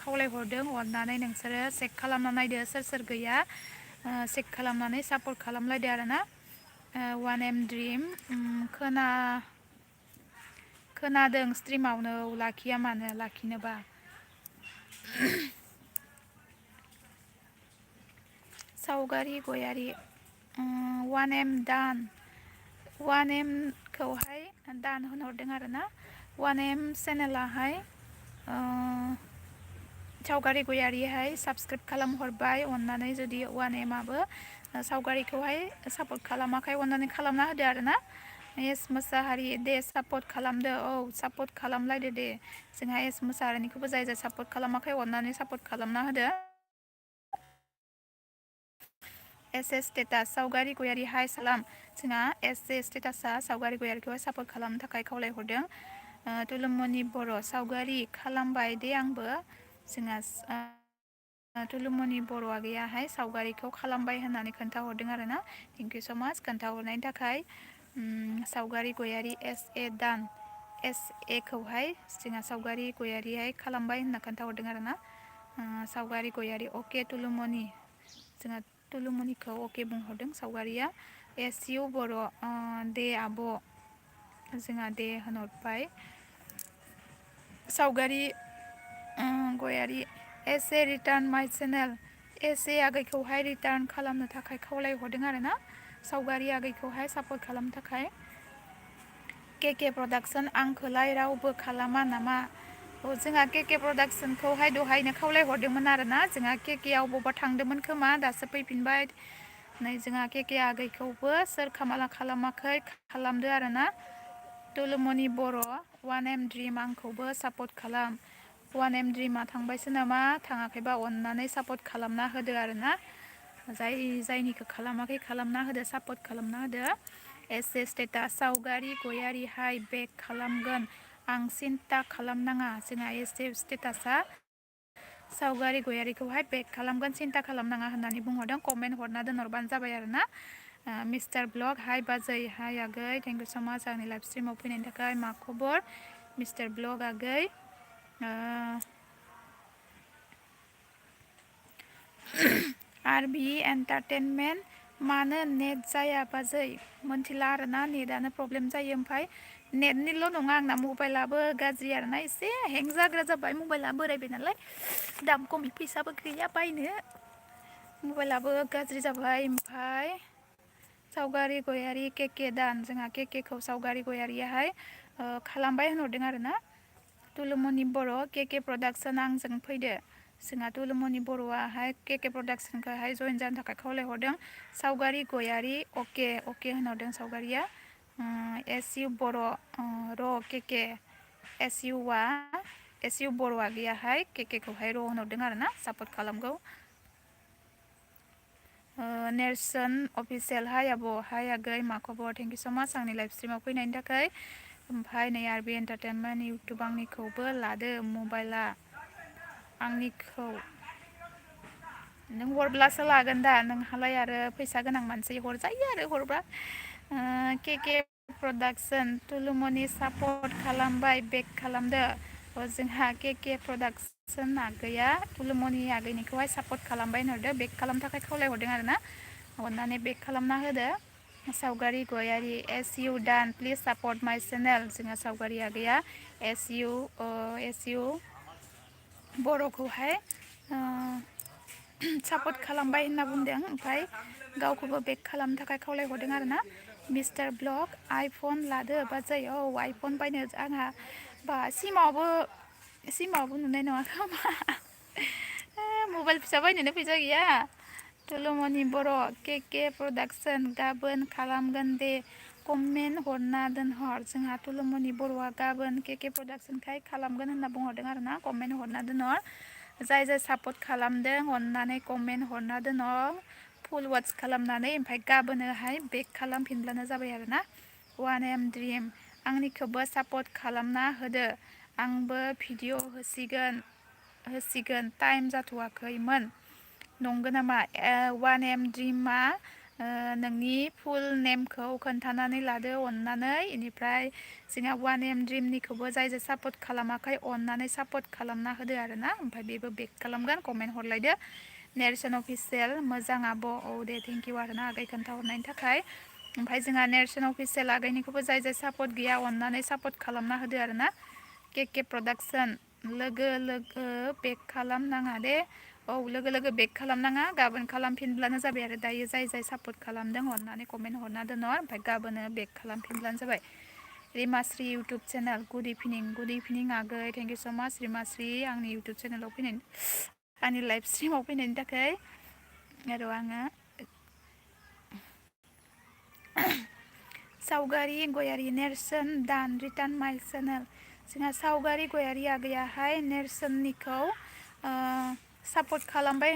खावलायहरदों। अननानै नोंसोरो चेक खालामना नायदो सोर सोर गैया चेक खालामनानै सापर्ट खालामलायदो आरोना। वान एम ड्रिम खोनादों स्ट्रिमावनो लाखिया मानो लाखिनोबा सावगारि गयारि वान एम दान वान एम खौहाय दान होनहरदों आरोना। वान एम चेनेलाहाय सावगारि गयारिहाय साबसक्राइब खालामहरबाय। अननानै जुदि वान एमआबो सावगारिखौहाय सापर्ट खालामाखै अननानै खालामना होदो आरोना। एस मोसाहारि दे सापर्ट खालामदो औ सापर्ट खालामलायदो दे जोंहा एस मोसाहारिनिखौबो जाय जाय सापर्ट खालामाखै अननानै सापर्ट खालामना होदो। एस ए स्टेटास सावगारि गयारि हाय सालाम जोंहा एस ए स्टेटासआ सावगारि गयारिखौहाय सापर्ट खालामनो थाखाय खावलायहरदों। तुलुमनि बर' सावगारि खालामबाय दे आंबो जोंहा तुलुमनि बर' आगैयाहाय सावगारिखौ खालामबाय होननानै खोन्थाहरदों आरोना। थेंक इउ स' माच खोन्थाहरनायनि थाखाय। सावगारि गयारि एस ए दान एस ए खौहाय जोंहा सावगारि गयारिहाय खालामबाय होनना खोन्थाहरदों आरोना। सावगारि गयारि अके तुलुमनि जोंहा तुलुमनिखौ अके बुंहरदों सावगारिया। एस इउ बर' दे आब' जोंहा दे होनहरबाय। सावगारि गयारि एस ए रिटार्न माइ चेनेल एस ए आगैखौहाय रिटार्न खालामनो थाखाय खावलायहरदों आरोना। सावगारि आगैखौहाय सापर्ट खालामनो थाखाय। के प्रडाक्सन आंखौलाय रावबो खालामा नामा? जोंहा के प्रडाक्सनखौहाय दहायनो खावलायहरदोंमोन आरोना। जोंहा केआव बबेबा थांदोंमोन खोमा दासो फैफिनबाय। नै जोंहा के आगैखौबो सोर खालामाखै खालामदो आरोना। तुलुमनि बर' वान एम ड्रिम आंखौबो सापर्ट खालाम। वान एम ड्रिमा थांबायसो नामा थाङाखैबा अननानै सापर्ट खालामना होदो आरोना। जायनिखौ खालामाखै खालामना होदो सापर्ट खालामना होदो। एस ए स्टेटास सावगारि गयारिहाय बेक खालामगोन आं सिन्था खालामनाङा। जोंहा एस ए स्टेटासआ सावगारि गयारिखौहाय बेक खालामगोन सिन्था खालामनाङा होननानै बुंहरदों। कमेन्ट हरना दोनहरबानो जाबाय आरोना। मिस्टार ब्लग हाय बाजै हाय आगै थेंक इउ स' माच आंनि लाइभ स्ट्रिमाव फैनायनि थाखाय। मा खबर मिस्टार ब्लग आगै? आरबि एन्टारटेनमेन्ट मानो नेट जाया बाजै मोनथिला आरोना। नेटआनो प्रब्लेम जायो। ओमफ्राय नेटनिल' नङा आंना मबाइलाबो गाज्रि आरोना। एसे हें जाग्रा जाबाय मबाइला बोरायबाय नालाय दाम खमि फैसाबो गैया बायनो मबाइलाबो गाज्रि जाबाय। ओमफ्राय सावगारि गयारि के दान जोंहा केखौ सावगारि गयारियाहाय खालामबाय होनहरदों आरोना। तुलुमनि बर' के प्रडाक्सन आंजों फैदो। जोंहा तुलुमनि बर'आहाय के प्रडाक्सनखौहाय जइन जानो थाखाय खावलायहरदों। सावगारि गयारि अके होनहरदों सावगारिया। एस इउ बर' र' के एस इउ बर' आगैयाहाय केखौहाय र' होनहरदों आरोना सापर्ट खालामगौ। नेरसोन अफिसियेल हाय आब' हाय आगै मा खबर थेंक इउ स' माच आंनि लाइभ स्ट्रिमाव फैनायनि थाखाय। ओमफ्राय नै आरबि एन्टारटेनमेन्ट इउटुब आंनिखौबो लादो मबाइला आंनिखौ नों हरब्लासो लागोन दा नोंहालाय आरो फैसा गोनां मानसि हरजायो आरो हरब्ला। के प्रडाक्सन तुलुमनि सापर्ट खालामबाय बेक खालामदो। जोंहा के प्रडाक्सन आगैया तुलुमनि आगैनिखौहाय सापर्ट खालामबाय होनहरदो बेक खालामनो थाखाय खावलायहरदों आरोना। अननानै बेक खालामना होदो। सावगारि गयारि एस इउ दान प्लिज सापर्ट माइ चेनेल जोंहा सावगारि आगैया एस इउ बर'खौहाय सापर्ट खालामबाय होनना बुंदों। ओमफ्राय गावखौबो बेक खालामनो थाखाय खावलायहरदों आरोना। मिस्टार ब्लग आइफन लादो बाजै औ आइफन बायनो आंहा बा सिमावबो नुनाय नङा खोमा मबाइल फिसा बायनोनो फैसा गैया। तुलुमनि बर' के प्रडाक्सन गाबोन खालामगोन दे कमेन्ट हरना दोनहर। जोंहा तुलुमनि बर'आ गाबोन के प्रडाक्सनखाय खालामगोन होनना बुंहरदों आरोना। कमेन्ट हरना दोनहर। जाय जाय सापर्ट खालामदों अननानै कमेन्ट हरना दोनहर फुल वाट्स खालामनानै। ओमफ्राय गाबोनोहाय बेक खालामफिनब्लानो जाबाय आरोना। वान एम ड्रिम आंनिखौबो सापर्ट खालामना होदो आंबो भिडिअ होसिगोन टाइम जाथ'वाखैमोन। नंगौ नामा? वान एम ड्रिमा नोंनि फुल नेमखौ खोन्थानानै लादो अननानै इनिफ्राय जोंहा वान एम ड्रिमनिखौबो जाय जाय सापर्ट खालामाखै अननानै सापर्ट खालामना होदो आरोना ओमफ्राय बेबो बेक खालामगोन कमेन्ट हरलायदो नेरसोन अफिसियेल मोजां आब' औ दे थेंकिउ आरोना आगै खोन्थाहरनायनि थाखाय ओमफ्राय जोंहा नेरसोन अफिसियेल आगैनिखौबो जाय जाय सापर्ट गैया अननानै सापर्ट खालामना होदो आरोना के प्रडाक्सन लोगो लोगो बेक खालामनाङा दे औ लोगो लोगो बेक खालामनाङा गाबोन खालामफिनब्लानो जाबाय आरो दायो जाय जाय सापर्ट खालामदों अननानै कमेन्ट हरना दोनहर ओमफ्राय गाबोनो बेक खालामफिनब्लानो जाबाय रिमाश्री इउटुब चेनेल गुड इभिनिं आगै थेंक इउ स' माच रिमाश्री आंनि इउटुब चेनेलाव फैनायनि आंनि लाइभ स्ट्रिमाव फैनायनि थाखाय आरो आङो सावगारि गयारि नेरसोन दान रिटार्न माइ चेनेल जोंहा सावगारि गयारि आगैयाहाय नेरसोननिखौ सापर्ट खालामबाय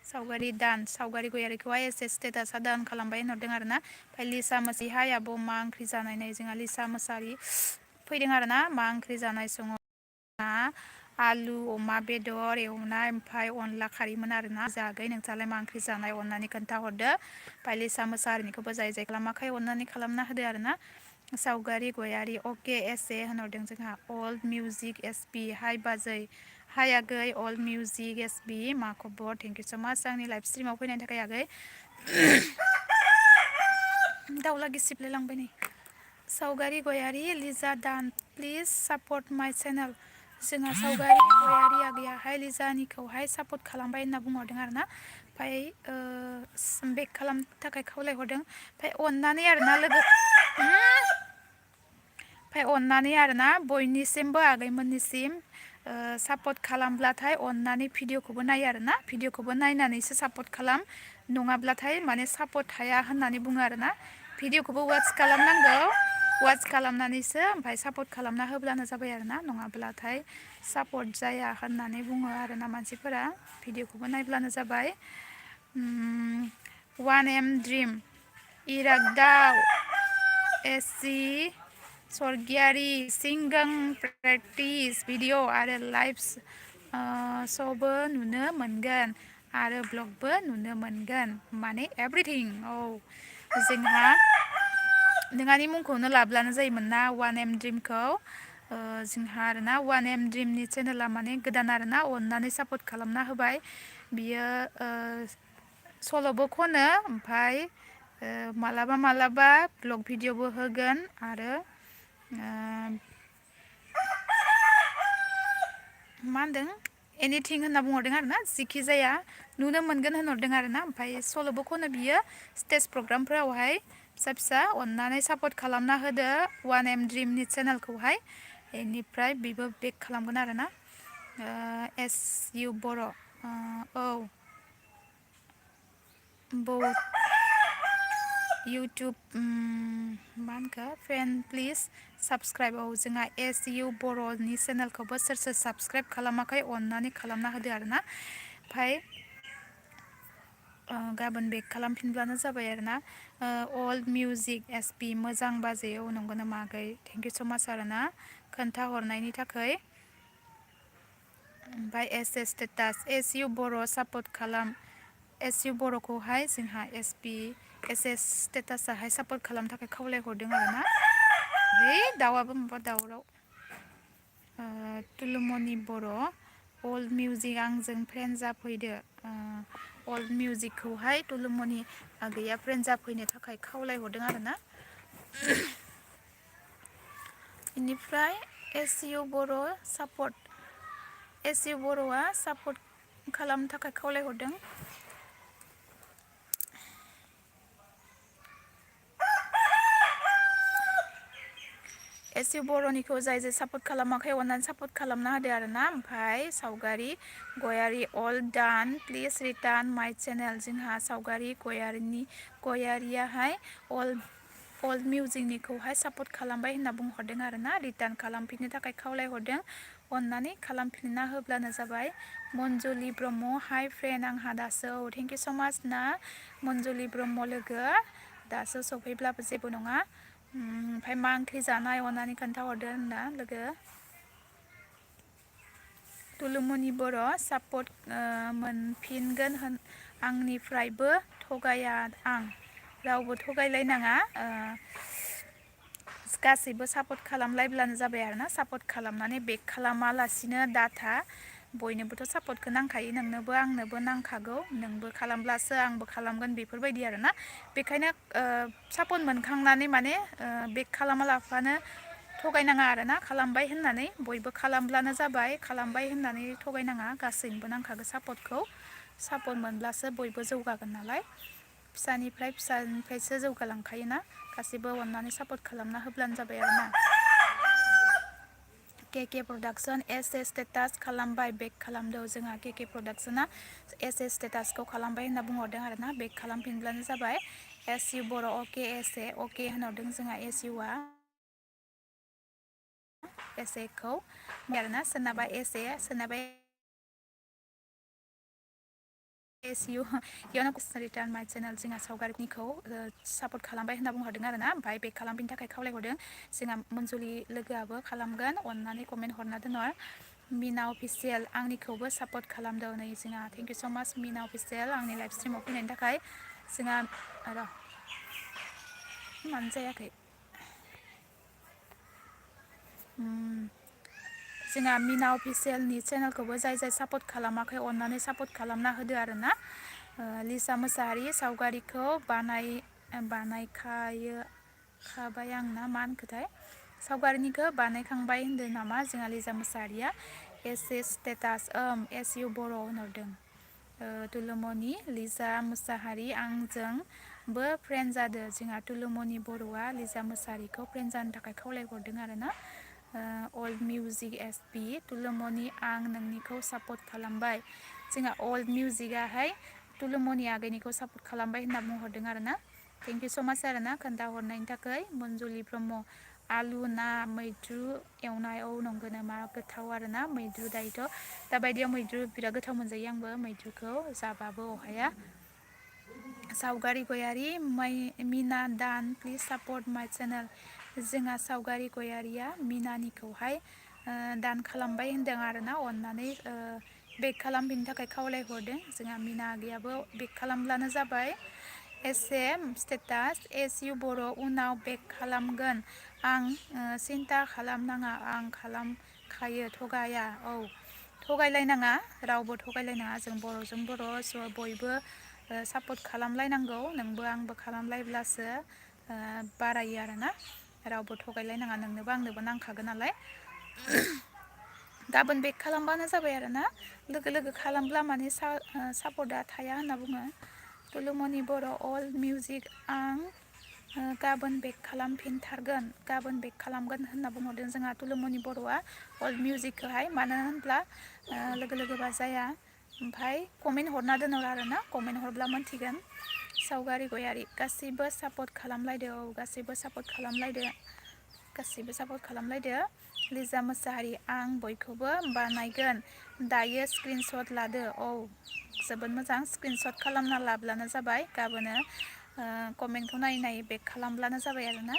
सावगारि गयारिखौहाय एसे स्टेटासआ दान खालामबाय होनहरदों आरो ना ओमफ्राय लिसा मोसारि हाय आब' मा ओंख्रि जानाय नै जोंहा लिसा मोसारि फैदों आरो ना मा ओंख्रि जानाय सङो आलु अमा बेदर एवनाय ओमफ्राय अनला खारैमोन आरोना जागै नोंस्रालाय मा ओंख्रि जानाय अननानै खोन्थाहरदो ओमफ्राय लिसा मोसाहारिनिखौबो जाय जाय खालामाखै अननानै खालामना होदो आरोना सावगारि गयारि अके एस ए होनहरदों जोंहा अल्ड मिउजिक एस पि हाय बाजै हाय आगै अल्ड मिउजिक एस बि मा खबर थेंक इउ स' माच आंनि लाइभ स्ट्रिमाव फैनायनि थाखाय आगै दाउला गिसिबलाय लांबाय नै सावगारि गयारि लिजा दान प्लिज सापर्ट माइ चेनेल जोंहा सावगारि गयारि आगैयाहाय लिजानिखौहाय सापर्ट खालामबाय होनना बुंहरदों आरोना ओमफ्राय बेक खालामनो थाखाय खावलायहरदों ओमफ्राय अननानै आरोना लोगो ओमफ्राय अननानै आरोना बयनिसिमबो आगैमोननिसिम सापर्ट खालामब्लाथाय अननानै भिडिअखौबो नायो आरोना भिडिअखौबो नायनानैसो सापर्ट खालाम नङाब्लाथाय माने सापर्ट थाया होननानै बुङो आरोना भिडिअखौबो वाच खालामनांगौ वाच खालामनानैसो ओमफ्राय सापर्ट खालामना होब्लानो जाबाय आरोना नङाब्लाथाय सापर्ट जाया होननानै बुङो आरोना मानसिफोरा भिडिअखौबो नायब्लानो जाबाय वान एम ड्रिम इरागदाव एसि सरगियारि सिंगां प्रेक्टिस भिडिअ आरो लाइभ श'बो नुनो मोनगोन आरो ब्लगबो नुनो मोनगोन माने एभ्रिथिं औ जोंहा नोंहानि मुंखौनो लाब्लानो जायोमोन ना वान एम ड्रिमखौ जोंहा आरोना वान एम ड्रिमनि चेनेला माने गोदान आरोना अननानै सापर्ट खालामना होबाय बियो सल'बो खनो ओमफाय मालाबा मालाबा ब्लग भिडिअबो होगोन आरो मा होनदों एनिथिं होनना बुंहरदों आरोना जिखि जाया नुनो मोनगोन होनहरदों आरोना ओमफ्राय सल'बो खनो बियो स्टेज प्रग्रामफोरावहाय फिसा फिसा अननानै सापर्ट खालामना होदो वान एम ड्रिमनि चेनेलखौहाय बेनिफ्राय बेबो बेक खालामगोन आरोना एस इउ बर' औ इउटुब मा होनखो फ्रेन्ड प्लिज साबसक्राइब औ जोंहा एस इउ बर'नि चेनेलखौबो सोर सोर साबसक्राइब खालामाखै अननानै खालामना होदो आरोना ओमफ्राय गाबोन बेक खालामफिनब्लानो जाबाय आरोना अल्ड मिउजिक एस पि मोजां बाजै औ नंगौ नामा आगै थेंक इउ स' माच आरोना खोन्थाहरनायनि थाखाय ओमफ्राय S S status S U Boro' support खालाम एस इउ बर'खौहाय जोंहा एस स्टेटासाहाय सापर्ट खालामनो थाखाय खावलायहरदों आरोना है दाउआबो माबा दावराव तुलुमनि बर' अल्ड मिउजिक आंजों फ्रेन्ड जाफैदो अल्ड मिउजिकखौहाय तुलुमनि आगैया फ्रेन्ड जाफैनो थाखाय खावलायहरदों आरोना बेनिफ्राय S U Boro' S U बर'आ सापर्ट खालामनो थाखाय खावलायहरदों एस इउ बर'निखौ जाय जाय सापर्ट खालामाखै अननानै सापर्ट खालामना होदो आरोना ओमफ्राय सावगारि गयारि अल डान प्लिज रिटार्न माइ चेनेल जोंहा सावगारि गयारियाहाय अल्ड मिउजिकनिखौहाय सापर्ट खालामबाय होनना बुंहरदों आरोना रिटार्न खालामफिननो थाखाय खावलायहरदों अननानै खालामफिनना होब्लानो जाबाय मन्जुलि ब्रह्म हाय फ्रेन्ड आंहा दासो औ थेंक इउ स' माच ना मन्जुलि ब्रह्म लोगो दासो सफैब्लाबो जेबो नङा ओमफ्राय मा ओंख्रि जानाय अननानै खोन्थाहरदो होनना लोगो तुलुमनि बर' सापर्ट मोनफिनगोन आंनिफ्रायबो थगाया आं रावबो थगायलायनाङा गासैबो सापर्ट खालामलायब्लानो जाबाय आरोना सापर्ट खालामनानै बेक खालामालासिनो डाटा बयनोबोथ' सापर्टखौ नांखायो नोंनोबो आंनोबो नांखागौ नोंबो खालामब्लासो आंबो खालामगोन बेफोरबायदि आरोना बेखायनो सापर्ट मोनखांनानै माने बेक खालामालाफानो थगायनाङा आरोना खालामबाय होननानै बयबो खालामब्लानो जाबाय खालामबाय होननानै थगायनाङा गासैनोबो नांखागौ सापर्टखौ सापर्ट मोनब्लासो बयबो जौगागोन नालाय फिसानिफ्रायसो जौगालांखायोना गासैबो अननानै सापर्ट खालामना होब्लानो जाबाय आरोना के प्रडाक्सन एस स्टेटास खालामबाय बेक खालामदों जोंहा के प्रडाक्सना एस स्टेटासखौ खालामबाय होनना बुंहरदों आरोना बेक खालामफिनब्लानो जाबाय S U Boro' okay S A okay होनहरदों जोंहा एस इउआ एस ए खौ आरोना सोरनाबा एस ए सोरनाबा एस इउ इयावनो रिटार्न माइ चेनेल जोंहा सावगारिनिखौ सापर्ट खालामबाय होनना बुंहरदों आरोना ओमफ्राय बेक खालामफिननो थाखाय खावलायहरदों जोंहा मनजुलि लोगोआबो खालामगोन अननानै कमेन्ट हरना दोनहर मिना अफिसियेल आंनिखौबो सापर्ट खालामदों नै जोंहा थेंक इउ स' माच मिना अफिसियेल आंनि लाइभ स्ट्रिमाव फैनायनि थाखाय जोंहा मानो जायाखै जोंहा मिना अफिसियेलनि चेनेलखौबो जाय सापर्ट खालामाखै अननानै सापर्ट खालामना होदो आरोना लिसा मोसाहारि सावगारिखौ बानायखाबाय आंना मा होनखोथाय सावगारिनिखौ बानायखांबाय होनदों नामा जोंहा लिजा मोसाहारिया S A status S U Boro' होनहरदों तुलुमनि लिजा मोसाहारि आंजोंबो फ्रेन्ड जादों जोंहा तुलुमनि बर'आ लिजा मोसाहारिखौ फ्रेन्ड जानो थाखाय खावलायहरदों आरोना अल्ड मिउजिक एस पि तुलुमनि आं नोंनिखौ सापर्ट खालामबाय जोंहा अल्ड मिउजिकआहाय तुलुमनि आगैनिखौ सापर्ट खालामबाय होनना बुंहरदों आरोना थेंक इउ स' माच आरोना खोन्थाहरनायनि थाखाय मनजुलि ब्रह्म आलु ना मैद्रु एवनाय नंगौ नामा गोथाव आरोना मैद्रु दायोथ' दाबायदियाव मैद्रु बिराद गोथाव मोनजायो आंबो मैद्रुखौ जाबाबो अहाया सावगारि गयारि मिना दान प्लिज सापर्ट माइ चेनेल जोंहा सावगारि गयारिया मिनानिखौहाय दान खालामबाय होनदों आरोना अननानै बेक खालामफिननो थाखाय खावलायहरदों जोंहा मिना आगैयाबो बेक खालामब्लानो जाबाय S A status S U Boro' उनाव बेक खालामगोन आं सिन्था खालामनाङा आं खालामखायो थगाया थगायलायनाङा रावबो थगायलायनाङा जों बर'जों बर' स' बयबो सापर्ट खालामलायनांगौ नोंबो आंबो खालामलायब्लासो बारायो आरोना रावबो थगायलायनाङा नोंनोबो आंनोबो नांखागोन नालाय गाबोन बेक खालामबानो जाबाय आरोना लोगो लोगो खालामब्ला माने सापर्टआ थाया होनना बुङो तुलुमनि बर' अल्ड मिउजिक आं गाबोन बेक खालामफिनथारगोन गाबोन बेक खालामगोन होनना बुंहरदों जोंहा तुलुमनि बर'आ अल्ड मिउजिकखौहाय मानो होनब्ला लोगो लोगोबा जाया ओमफ्राय कमेन्ट हरना दोनहर आरोना कमेन्ट हरब्ला मोनथिगोन सावगारि गयारि गासैबो सापर्ट खालामलायदो गासैबो सापर्ट खालामलायदो लिजा मोसाहारि आं बयखौबो बानायगोन दायो स्क्रिनशट लादो जोबोद मोजां स्क्रिनशट खालामना लाब्लानो जाबाय गाबोनो कमेन्टखौ नायै बेक खालामब्लानो जाबाय आरोना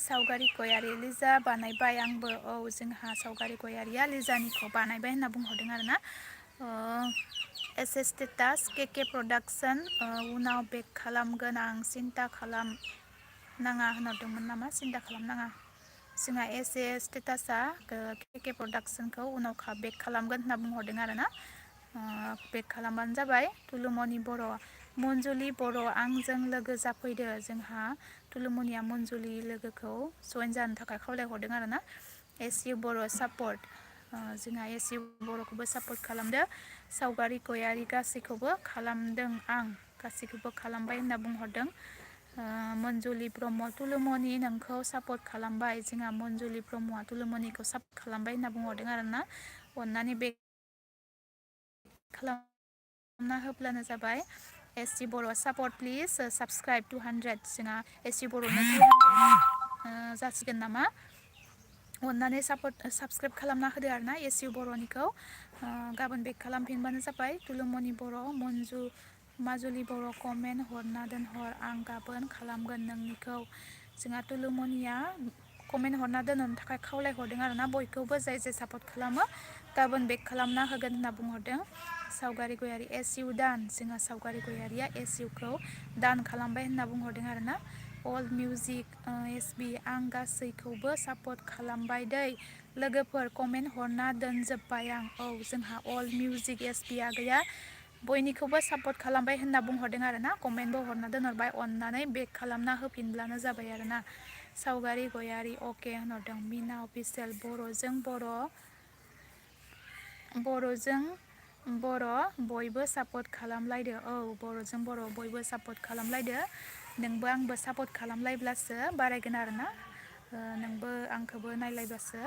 सावगारि गयारि लिजा बानायबाय आंबो जोंहा सावगारि गयारिया लिजानिखौ बानायबाय होनना बुंहरदों आरोना S A status K production उनाव बेक खालामगोन आं सिन्था खालामनाङा होनहरदोंमोन नामा सिन्था खालामनाङा जोंहा एस ए स्टेटासआ के प्रडाक्सनखौ उनाव बेक खालामगोन होनना बुंहरदों आरोना बेक खालामबानो जाबाय तुलुमनि बर' मनजुलि बर' आंजों लोगो जाफैदो जोंहा तुलुमनिया मनजुलि लोगोखौ जइन जानो थाखाय खावलायहरदों आरोना एस इउ बर' सापर्ट जोंहा एस इउ बर'खौबो सापर्ट खालामदो सावगारि गयारि गासैखौबो खालामदों आं गासैखौबो खालामबाय होनना बुंहरदों मनजुलि ब्रह्म तुलुमनि नोंखौ सापर्ट खालामबाय जोंहा मनजुलि ब्रह्मआ तुलुमनिखौ सापर्ट खालामबाय होनना बुंहरदों आरोना अननानै बे खालामना होब्लानो जाबाय S C Boro' support please subscribe 200 जोंहा एस सि बर'नो 200 जासिगोन नामा अननानै साबस्क्राइब खालामना होदो आरोना एस इउ बर'निखौ गाबोन बेक खालामफिनबानो जाबाय तुलुमनि बर' माजुलि बर' कमेन्ट हरना दोनहर आं गाबोन खालामगोन नोंनिखौ जोंहा तुलुमनिया कमेन्ट हरना दोनहरनो थाखाय खावलायहरदों आरोना बयखौबो जाय सापर्ट खालामो गाबोन बेक खालामना होगोन होनना बुंहरदों। सावगारि गयारि एस इउ दान, जोंहा सावगारि गयारिया एस इउ खौ दान खालामबाय होनना बुंहरदों आरोना। अल्ड मिउजिक एस बि आं गासैखौबो सापर्ट खालामबाय दै लोगोफोर कमेन्ट हरना दोनजोब्बाय आं। औ जोंहा अल्ड मिउजिक एस बि आगैया बयनिखौबो सापर्ट खालामबाय होनना बुंहरदों आरोना। कमेन्टबो हरना दोनहरबाय, अननानै बेक खालामना होफिनब्लानो जाबाय आरोना। सावगारि गयारि अके होनहरदों। मिना अफिसियेल बर'जों बर' बयबो सापर्ट खालामलायदो। औ बर'जों बर' बयबो सापर्ट खालामलायदो। नोंबो आंबो सापर्ट खालामलायब्लासो बारायगोन आरोना। नोंबो आंखौबो नायलायबासो।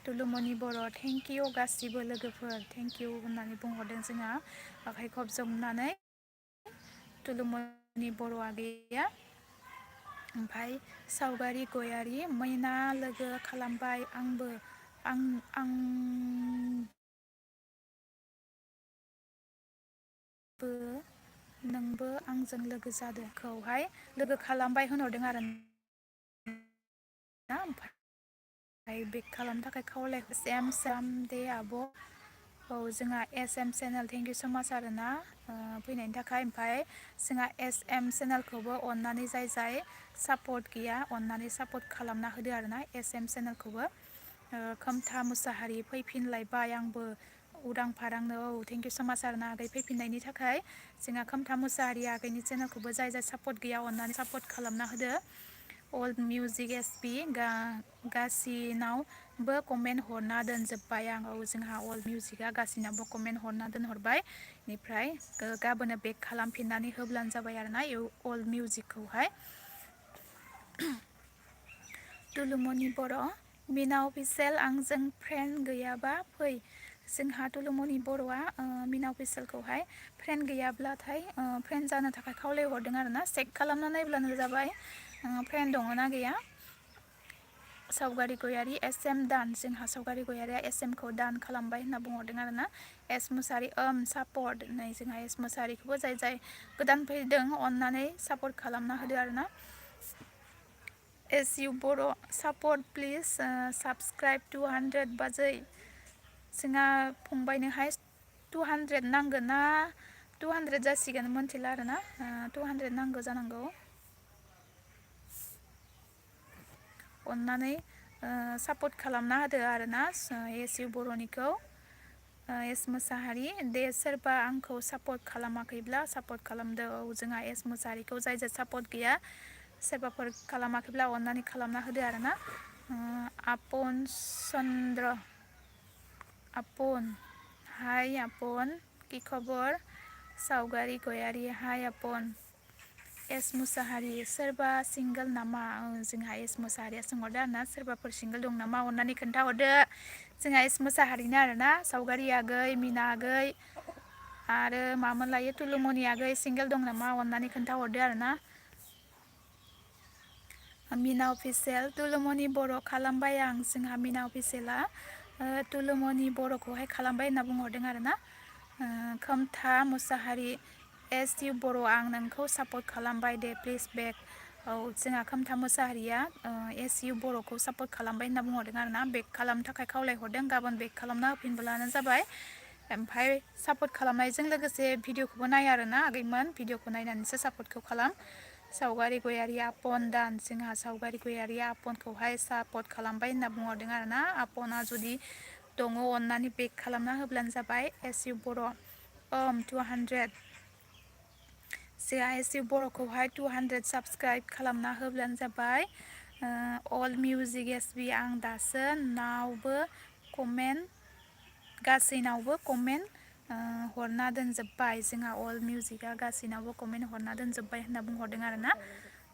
तुलुमनि बर' थेंक इउ गासिबो लोगोफोर थेंक इउ होननानै बुंहरदों जोंहा आखाइ खबजबनानै तुलुमनि बर' आगैया। ओमफाय सावगारि गयारि मैना लोगो खालामबाय आंबो आंबो नोंबो आंजों लोगो जादो खौहाय लोगो खालामबाय होनहरदों आरो ना। ओमफ्राय बेक खालामनो थाखाय खावलाय सेम साम दे आब'। औ जोंहा S M channel thank you so much आरोना फैनायनि थाखाय। ओमफाय जोंहा एस एम चेनेलखौबो अननानै जाय सापर्ट गैया अननानै सापर्ट खालामना होदो आरोना एस एम चेनेलखौबो। खोमथा मुसाहारि फैफिनलायबाय आंबो उदां फारांनो। औ थेंक इउ स माच आरोना आगै फैफिननायनि थाखाय। जोंहा खोमथा मुसाहारि आगैनि चेनेलखौबो जाय सापर्ट गैया अननानै सापर्ट खालामना होदो। अल्ड मिउजिक एस पि गासिनावबो कमेन्ट हरना दोनजोब्बाय आं। औ जोंहा अल्ड मिउजिकआ गासिनावबो कमेन्ट हरना दोनहरबाय। बेनिफ्राय गाबोनो बेक खालामफिननानै होब्लानो जाबाय आरोना अल्ड मिउजिकखौहाय। तुलुमनि बर' मिना अफिसियेल आंजों फ्रेन्ड गैयाबा फै। जोंहा तुलुमनि बर'आ मिना अफिसियेलखौहाय फ्रेन्ड गैयाब्लाथाय फ्रेन्ड जानो थाखाय खावलायहरदों आरोना। चेक खालामना नायब्लानो जाबाय फ्रेन्ड दङ ना गैया। सावगारि गयारि एस एम दान, जोंहा सावगारि गयारिया एस एम खौ दान खालामबाय होनना बुंहरदों आरोना। एस मुसारि सापर्ट नै जोंहा एस मुसाहारिखौबो जाय गोदान फैदों अननानै सापर्ट खालामना होदो आरोना। S U Boro' support please subscribe 200 बाजै। जोंहा फंबायनोहाय 200 नांगोन ना 200 जासिगोन मोनथिला आरोना। 200 नांगौ जानांगौ। अननानै सापर्ट खालामना होदो आरोना एस इउ बर'निखौ। एस मोसाहारि दे सोरबा आंखौ सापर्ट खालामाखैब्ला सापर्ट खालामदो। औ जोंहा एस मोसाहारिखौ जाय सापर्ट गैया सोरबाफोर खालामाखैब्ला अननानै खालामना होदो आरोना। आपन चन्द्र आपन हाय आपन कि खबर। सावगारि गयारि हाय आपन। एस मुसाहारि सोरबा सिंगोल नामा। जोंहा एस मोसाहारिया सोंहरदो आरोना सोरबाफोर सिंगोल दं नामा अननानै खोन्थाहरदो। जोंहा एस मोसाहारिनो आरोना सावगारि आगै मिना आगै आरो मामोन लायो तुलुमनि आगै सिंगेल दं नामा अननानै खोन्थाहरदो आरोना। मिना अफिसियेल तुलुमनि बर' खालामबाय आं। जोंहा मिना अफिसियेला तुलुमनि बर'खौहाय खालामबाय होनना बुंहरदों आरोना। खोमथा मुसाहारि एस इउ बर' आं नोंखौ सापर्ट खालामबाय दे प्लिज बेक। औ जोंहा खोमथा मुसाहारिया एस इउ बर'खौ सापर्ट खालामबाय होनना बुंहरदों आरोना। बेक खालामनो थाखाय खावलायहरदों गाबोन बेक खालामना होफिनब्लानो जाबाय। ओमफ्राय सापर्ट खालामनायजों लोगोसे भिडिअखौबो नाय आरोना आगैमोन भिडिअखौ नायनानैसो सापर्टखौ खालाम। सावगारि गयारि आपन दान, जोंहा सावगारि गयारि आपनखौहाय सापर्ट खालामबाय होनना बुंहरदों आरोना। आपना जुदि दङ अननानै बेक खालामना होब्लानो जाबाय। एस इउ बर' 200 जोंहा एस इउ बर'खौहाय 200 साबसक्राइब खालामना होब्लानो जाबाय। अल्ड मिउजिक एस बि आं दासो नावबो कमेन्ट गासैनावबो कमेन्ट हरना दोनजोब्बाय। जोंहा अल्ड मिउजिकआ गासैनावबो कमेन्ट हरना दोनजोब्बाय होनना बुंहरदों आरोना।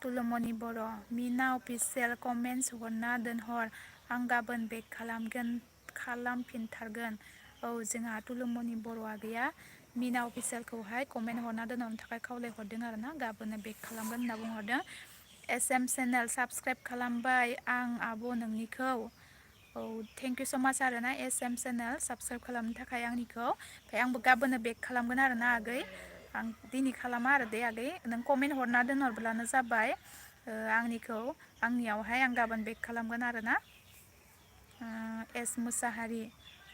तुलुमनि बर' मिना अफिसियेल कमेन्टस हरना दोनहर आं गाबोन बेक खालामफिनथारगोन। औ जोंहा तुलुमनि बर' आगैया मिना अफिसियेलखौहाय कमेन्ट हरना दोनहरनो थाखाय खावलायहरदों आरोना। गाबोनो बेक खालामगोन होनना बुंहरदों। एस एम चेनेल साबसक्राइब खालामबाय आं आब' नोंनिखौ। औ थेंक इउ स माच आरोना एस एम चेनेल साबसक्राइब खालामनो थाखाय आंनिखौ। ओमफ्राय आंबो गाबोनो बेक खालामगोन आरोना आगै। आं दिनै खालामा आरो दे आगै नों कमेन्ट हरना दोनहरब्लानो जाबाय आंनियावहाय आं गाबोन बेक खालामगोन आरोना। एस मुसाहारि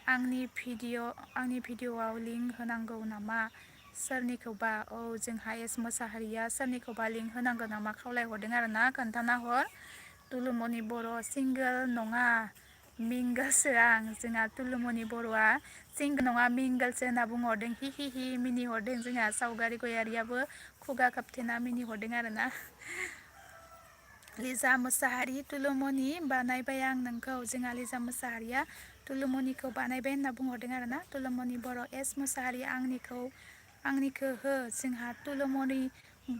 आंनि भिडिअआव लिंक होनांगौ नामा सोरनिखौबा औ जोंहा एस मोसाहारिया सोरनिखौबा लिंक होनांगौ नामा खावलायहरदों आरो ना खोन्थाना हर तुलुमनि बर' सिंगोल नङा मिंगोलसो आं जोंहा तुलुमनि बर'आ सिंगोल नङा मिंगोलसो होनना बुंहरदों हि हि हि मिनिहरदों जोंहा सावगारि गयारियाबो खुगा खाबथेना मिनिहरदों आरो ना लिजा मोसाहारि तुलुमनि बानायबाय आं नोंखौ जोंहा लिजा मोसाहारिया तुलुमनिखौ बानायबाय होनना बुंहरदों आरो ना तुलुमनि बर' एस मोसाहारि आंनिखौ हो जोंहा तुलुमनि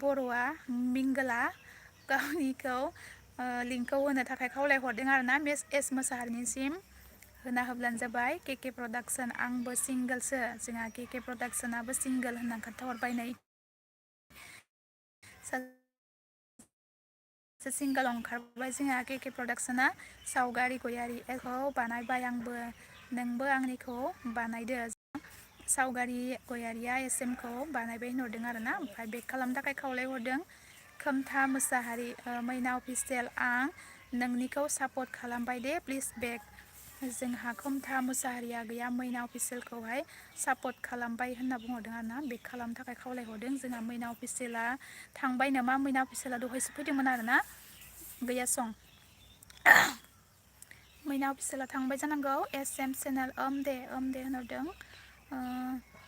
बर'आ मिंगोला गावनिखौ लिंकखौ होनो थाखाय खावलायहरदों आरो ना मिस एस मोसाहारिनिसिम होना होब्लानो जाबाय के प्रडाक्सन आंबो सिंगोलसो जोंहा के प्रडाक्सनाबो सिंगोल होनना खोन्थाहरबाय नै सिंगोल ओंखारबाय जोंहा के प्रडाक्सना सावगारि गयारि एखौ बानायबाय आंबो नोंबो आंनिखौ बानायदो सावगारि गयारिया एसएमखौ बानायबाय होनहरदों आरो ना ओमफ्राय बेक खालामनो थाखाय खावलायहरदों खोमथा मोसाहारि मैना अफिसियेल आं नोंनिखौ सापर्ट खालामबाय दे प्लिज बेक जोंहा खोमथा मोसाहारिया गैया मैना अफिसियेलखौहाय सापर्ट खालामबाय होनना बुंहरदों आरो ना बेक खालामनो थाखाय खावलायहरदों जोंहा मैना अफिसियेला थांबाय नामा मैना अफिसियेला दहायसो फैदोंमोन आरो ना गैया सं मैना अफिसियेला थांबाय जानांगौ एस एम चेनेल दे होनहरदों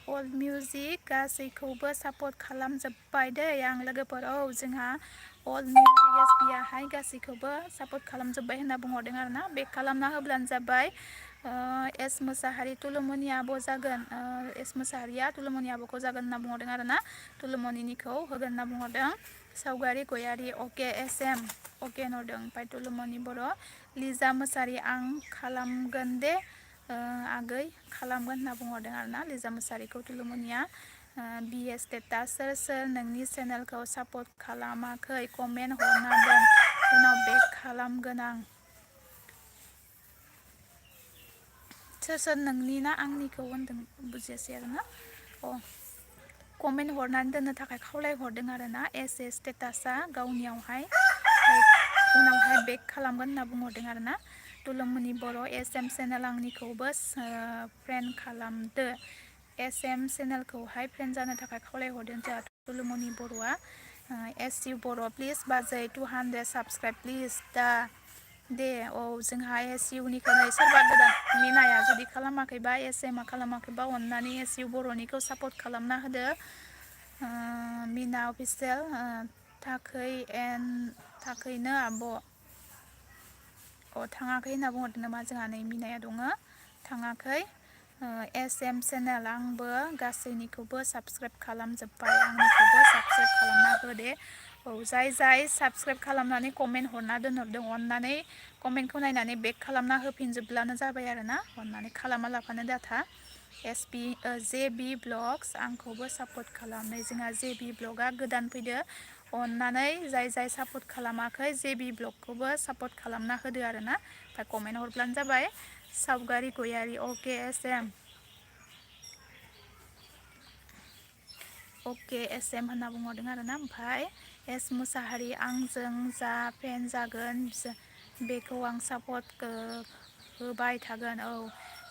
अल्ड मिउजिक गासैखौबो सापर्ट खालामजोब्बाय दै आं लोगोफोर औ जोंहा अल्ड मिउजिक एसपियाहाय गासैखौबो सापर्ट खालामजोब्बाय होनना बुंहरदों आरो ना बेक खालामना होब्लानो जाबाय एस मोसाहारि तुलुमनि आब' जागोन एस मोसाहारिया तुलुमनि आब'खौ जागोन होनना बुंहरदों आरो ना तुलुमनिखौ होगोन होनना बुंहरदों सावगारि गयारि अके एस एम अके होनहरदों ओमफ्राय तुलुमनि बर' लिजा मोसाहारि आं खालामगोन दे आगै खालामगोन होनना बुंहरदों आरो ना लिजा मोसाहारिखौ तुलुमनिया बि ए स्टेटास सोर नोंनि चेनेलखौ सापर्ट खालामाखै कमेन्ट हरना दोन उनाव बेक खालामगोन आं सोर नोंनि ना आंनिखौ होनदों बुजियासै आरो ना कमेन्ट हरनानै दोननो थाखाय खावलायहरदों आरो ना एस ए स्टेटासआ गावनियावहाय उनावहाय बेक खालामगोन होनना बुंहरदों आरो ना तुलुमनि बर' एस एम चेनेल आंनिखौबो फ्रेन्ड खालामदो एस एम चेनेलखौहाय फ्रेन्ड जानो थाखाय खावलायहरदों जोंहा तुलुमनि बर'आ एस इउ बर' प्लिज बाजै 200 साबसक्राइब प्लिज दा दे औ जोंहा एस इउनिखौ नै सोरबा गोदान मिनाया जुदि खालामाखैबा एस एमआ खालामाखैबा अननानै एस इउ बर'निखौ सापर्ट खालामना होदो मिना अफिसियेल थाखैनो आब' थाङाखै होनना बुंहरदों नामा जोंहा नै मिनाया दङ थाङाखै एस एम चेनेल आंबो गासैनिखौबो साबसक्राइब खालामजोब्बाय आंनिखौबो साबसक्राइब खालामना हो दे औ जाय साबसक्राइब खालामनानै कमेन्ट हरना दोनहरदों अननानै कमेन्टखौ नायनानै बेक खालामना होफिनजोबब्लानो जाबाय आरो ना अननानै खालामा लाफानो डाटा जे बि ब्लग्स आंखौबो सापर्ट खालामनाय जोंहा जे बि ब्लगआ गोदान फैदो अननानै जाय सापर्ट खालामाखै जे बि ब्लगखौबो सापर्ट खालामना होदो आरो ना ओमफ्राय कमेन्ट हरब्लानो जाबाय सावगारि गयारि अके एस एम होनना बुंहरदों आरो ना ओमफ्राय एस मोसाहारि आंजों जा फेन जागोन बेखौ आं सापर्ट होबाय थागोन औ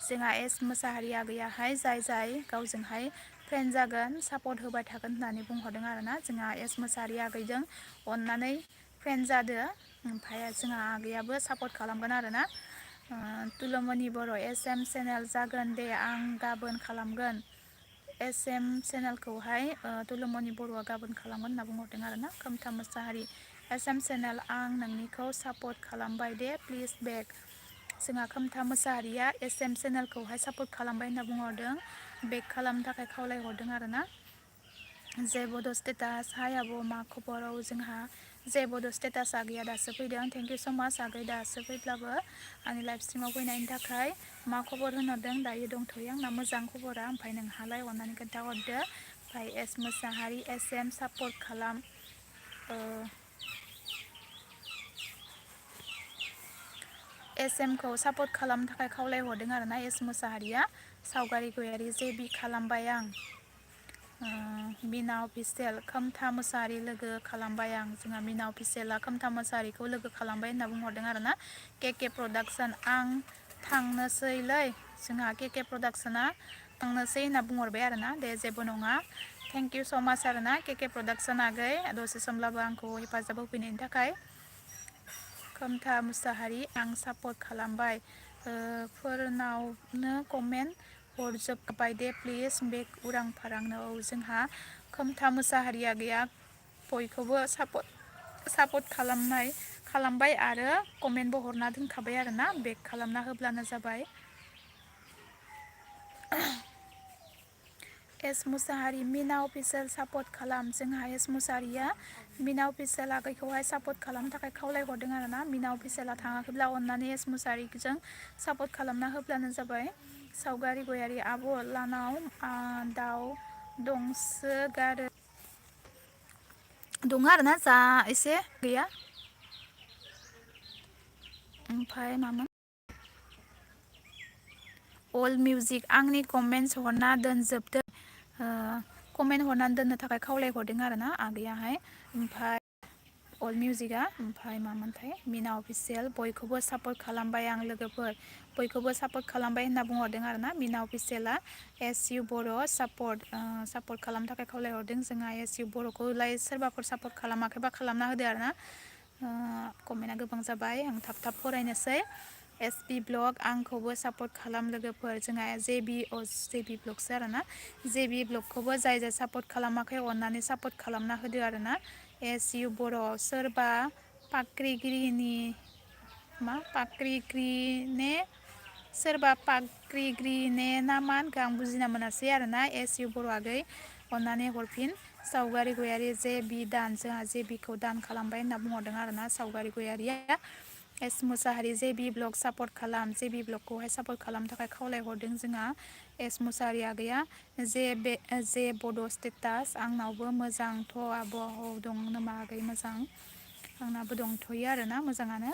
जोंहा एस मोसाहारि आगैयाहाय जाय गावजोंहाय फ्रेन्ड जागोन सापर्ट होबाय थागोन होननानै बुंहरदों आरो ना जोंहा एस मोसाहारि आगैजों अननानै फ्रेन्ड जादो ओमफ्राय जोंहा आगैयाबो सापर्ट खालामगोन आरो ना तुलुमनि बर' एस एम चेनेल जागोन दे आं गाबोन खालामगोन एस एम चेनेलखौहाय तुलुमनि बर'आ गाबोन खालामगोन होनना बुंहरदों आरो ना खोमथा मोसाहारि एस एम चेनेल आं नोंनिखौ सापर्ट खालामबाय दे प्लिज बेक जोंहा खोमथा मोसाहारिया एस एम चेनेलखौहाय सापर्ट खालामबाय होनना बुंहरदों बेक खालामनो थाखाय खावलायहरदों आरो ना जे बड' स्टेटास हाय आब' मा खबराव जोंहा जे बड' स्टेटास आगैया दासो फैदों थेंक इउ स' माच आगै दासो फैब्लाबो आंनि लाइभ स्ट्रिमाव फैनायनि थाखाय मा खबर होनहरदों दायो दंथ'यो आंना मोजां खबरा ओमफ्राय नोंहालाय अननानै खोन्थाहरदो ओमफ्राय S Mushahary S M support खालाम एस एम खौ सापर्ट खालामनो थाखाय खावलायहरदों आरो ना एस मोसाहारिया सावगारि गयारि जे बि खालामबाय आं मिना अफिसियेल खोमथा मोसाहारि लोगो खालामबाय आं जोंहा मिना अफिसियेला खोमथा मोसाहारिखौ लोगो खालामबाय होनना बुंहरदों आरो ना के प्रडाक्सन आं थांनोसैलै जोंहा केके प्रडाक्सना थांनोसै होनना बुंहरबाय आरोना दे जेबो नङा थेंक इउ स' माच आरोना केके प्रडाक्सन आगै दसे समब्लाबो आंखौ हेफाजाब होफैनायनि थाखाय खोमथा मुसाहारि आं सापर्ट खालामबाय फोरनावनो कमेन्ट हरजोबबाय दे प्लिज बेक उरां फारांनो औ जोंहा खोमथा मुसाहारि आगैया बयखौबो सापर्ट खालामबाय आरो कमेन्टबो हरना दोनखाबाय आरोना बेक खालामना होब्लानो जाबाय एस मुसाहारि मिना अफिसियेल सापर्ट खालाम जोंहा एस मुसाहारिया मिना अफिसियेल आगैखौहाय सापर्ट खालामनो थाखाय खावलायहरदों आरोना मिना अफिसियेला थाङाखैब्ला अननानै एस मुसाहारिजों सापर्ट खालामना होब्लानो जाबाय सावगारि गयारि आब' लानाव दाउ दंसो गारो दङ आरोना जा एसे गैया ओमफ्राय मामोन अल मिउजिक आंनि कमेन्टस हरना दोनजोबदों कमेन्ट हरनानै दोननो थाखाय खावलायहरदों आरोना आगैयाहाय ओमफ्राय अल मिउजिकआ ओमफ्राय मामोनथाय मिना अफिसियेल बयखौबो सापर्ट खालामबाय आं लोगोफोर बयखौबो सापर्ट खालामबाय होनना बुंहरदों आरोना मिना अफिसियेला एस इउ बर' सापर्ट खालामनो थाखाय खावलायहरदों जोंहा एस इउ बर'खौलाय सोरबाफोर सापर्ट खालामाखैबा खालामना होदो आरोना कमेन्टआ गोबां जाबाय आं थाब थाब फरायनोसै एस बि ब्लग आंखौबो सापर्ट खालाम लोगोफोर जोंहा जे बि ब्लगसो आरोना जे बि ब्लगखौबो जाय सापर्ट खालामाखै अननानै सापर्ट खालामना होदो आरोना एस इउ बर' सोरबा पाक्रिग्रिने ना मा होनखो आं बुजिना मोनासै आरोना एस इउ बर' आगै अननानै हरफिन सावगारि गयारि जे बि दान जोंहा जे बिखौ दान खालामबाय होनना बुंहरदों आरोना सावगारि गयारिया एस मुसाहारि जे बि ब्लग सापर्ट खालाम जे बि ब्लगखौहाय सापर्ट खालामनो थाखाय खावलायहरदों जोंहा एस मुसाहारि आगैया जे बड' स्टेटास आंनावबो मोजांथ' आब' दं नामा आगै मोजां आंनाबो दंथ'यो आरोना मोजाङानो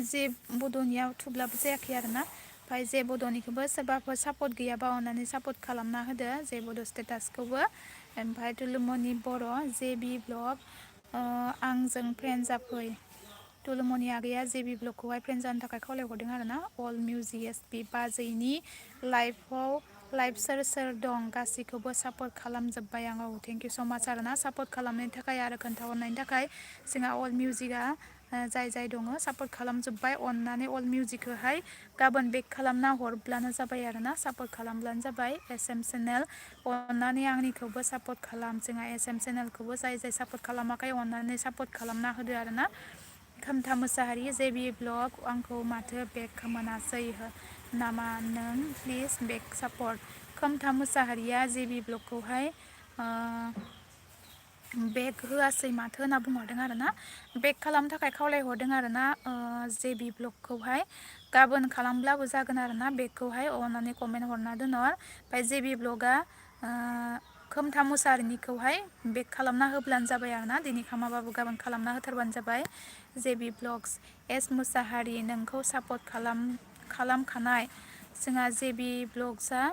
जे बड'निया थुब्लाबो जायाखै आरोना ओमफ्राय जे बड'निखौबो सोरबाफोर सापर्ट गैयाबा अननानै सापर्ट खालामना होदो जे बड' स्टेटासखौबो ओमफ्राय तुलुमनि बर' जे बि ब्लग आंजों फ्रेन्ड जाफै तुलुमनि आगैया जे बि ब्लगखौहाय फ्रेन्ड जानो थाखाय खावलायहरदों आरोना अल मिउजिक एस पि बाजैनि लाइफ सोर सोर दं गासैखौबो सापर्ट खालामजोब्बाय आं औ थेंक इउ स' माच आरोना सापर्ट खालामनायनि थाखाय आरो खोन्थाहरनायनि थाखाय जोंहा अल मिउजिकआ जाय दङ सापर्ट खालामजोब्बाय अननानै अल मिउजिकखौहाय गाबोन बेक खालामना हरब्लानो जाबाय आरोना सापर्ट खालामब्लानो जाबाय एस एम चेनेल अननानै आंनिखौबो सापर्ट खालाम जोंहा एस एम चेनेलखौबो जाय सापर्ट खालामाखै अननानै सापर्ट खालामना होदो आरोना खोमथा मुसाहारि जे बि ब्लग आंखौ माथो बेक मोनासै नामा नों प्लिज बेक सापर्ट खोमथा मुसाहारिया जे बि ब्लगखौहाय बेक होआसै माथो होनना बुंहरदों आरोना बेक खालामनो थाखाय खावलायहरदों आरोना जे बि ब्लगखौहाय गाबोन खालामब्लाबो जागोन आरोना बेकखौहाय अननानै कमेन्ट हरना दोनहर ओमफ्राय जे बि ब्लगआ खोमथा मुसाहारिनिखौहाय बेक खालामना होब्लानो जाबाय आरोना दिनै खामाबाबो गाबोन खालामना होथारबानो जाबाय जे बि ब्लग्स एस मुसाहारि नोंखौ सापर्ट खालामखानाय जोंहा जे बि ब्लग्सआ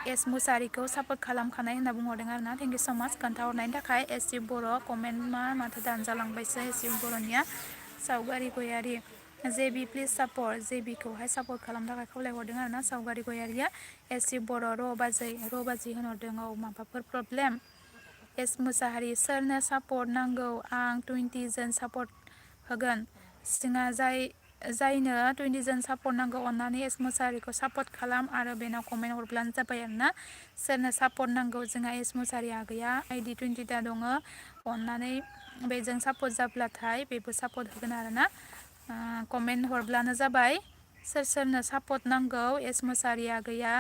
एस मुसाहारिखौ सापर्ट खालामखानाय होनना बुंहरदों आरोना थेंक इउ स' माच खोन्थाहरनायनि थाखाय एस इउ बर' कमेन्ट माथो दानजालांबायसो एस इउ बर'निया सावगारि गयारि जे बि प्लिज सापर्ट जे बिखौहाय सापर्ट खालामनो थाखाय खावलायहरदों आरोना सावगारि गयारिया एस इउ बर' र' बाजै होनहरदों औ माबाफोर प्रब्लेम एस मुसाहारि सोरनो सापर्ट नांगौ आं 20 जन सापर्ट होगोन जोंहा जायनो 20 जन सापर्ट नांगौ अननानै एस मुसाहारिखौ सापर्ट खालाम आरो बेनाव कमेन्ट हरब्लानो जाबाय आरोना सोरनो सापर्ट नांगौ जोंहा एस मुसाहारि आगैया ID 20ता दङ अननानै बेजों सापर्ट जाब्लाथाय बेबो सापर्ट होगोन आरोना कमेन्ट हरब्लानो जाबाय सोरनो सापर्ट नांगौ एस मुसाहारि आगैया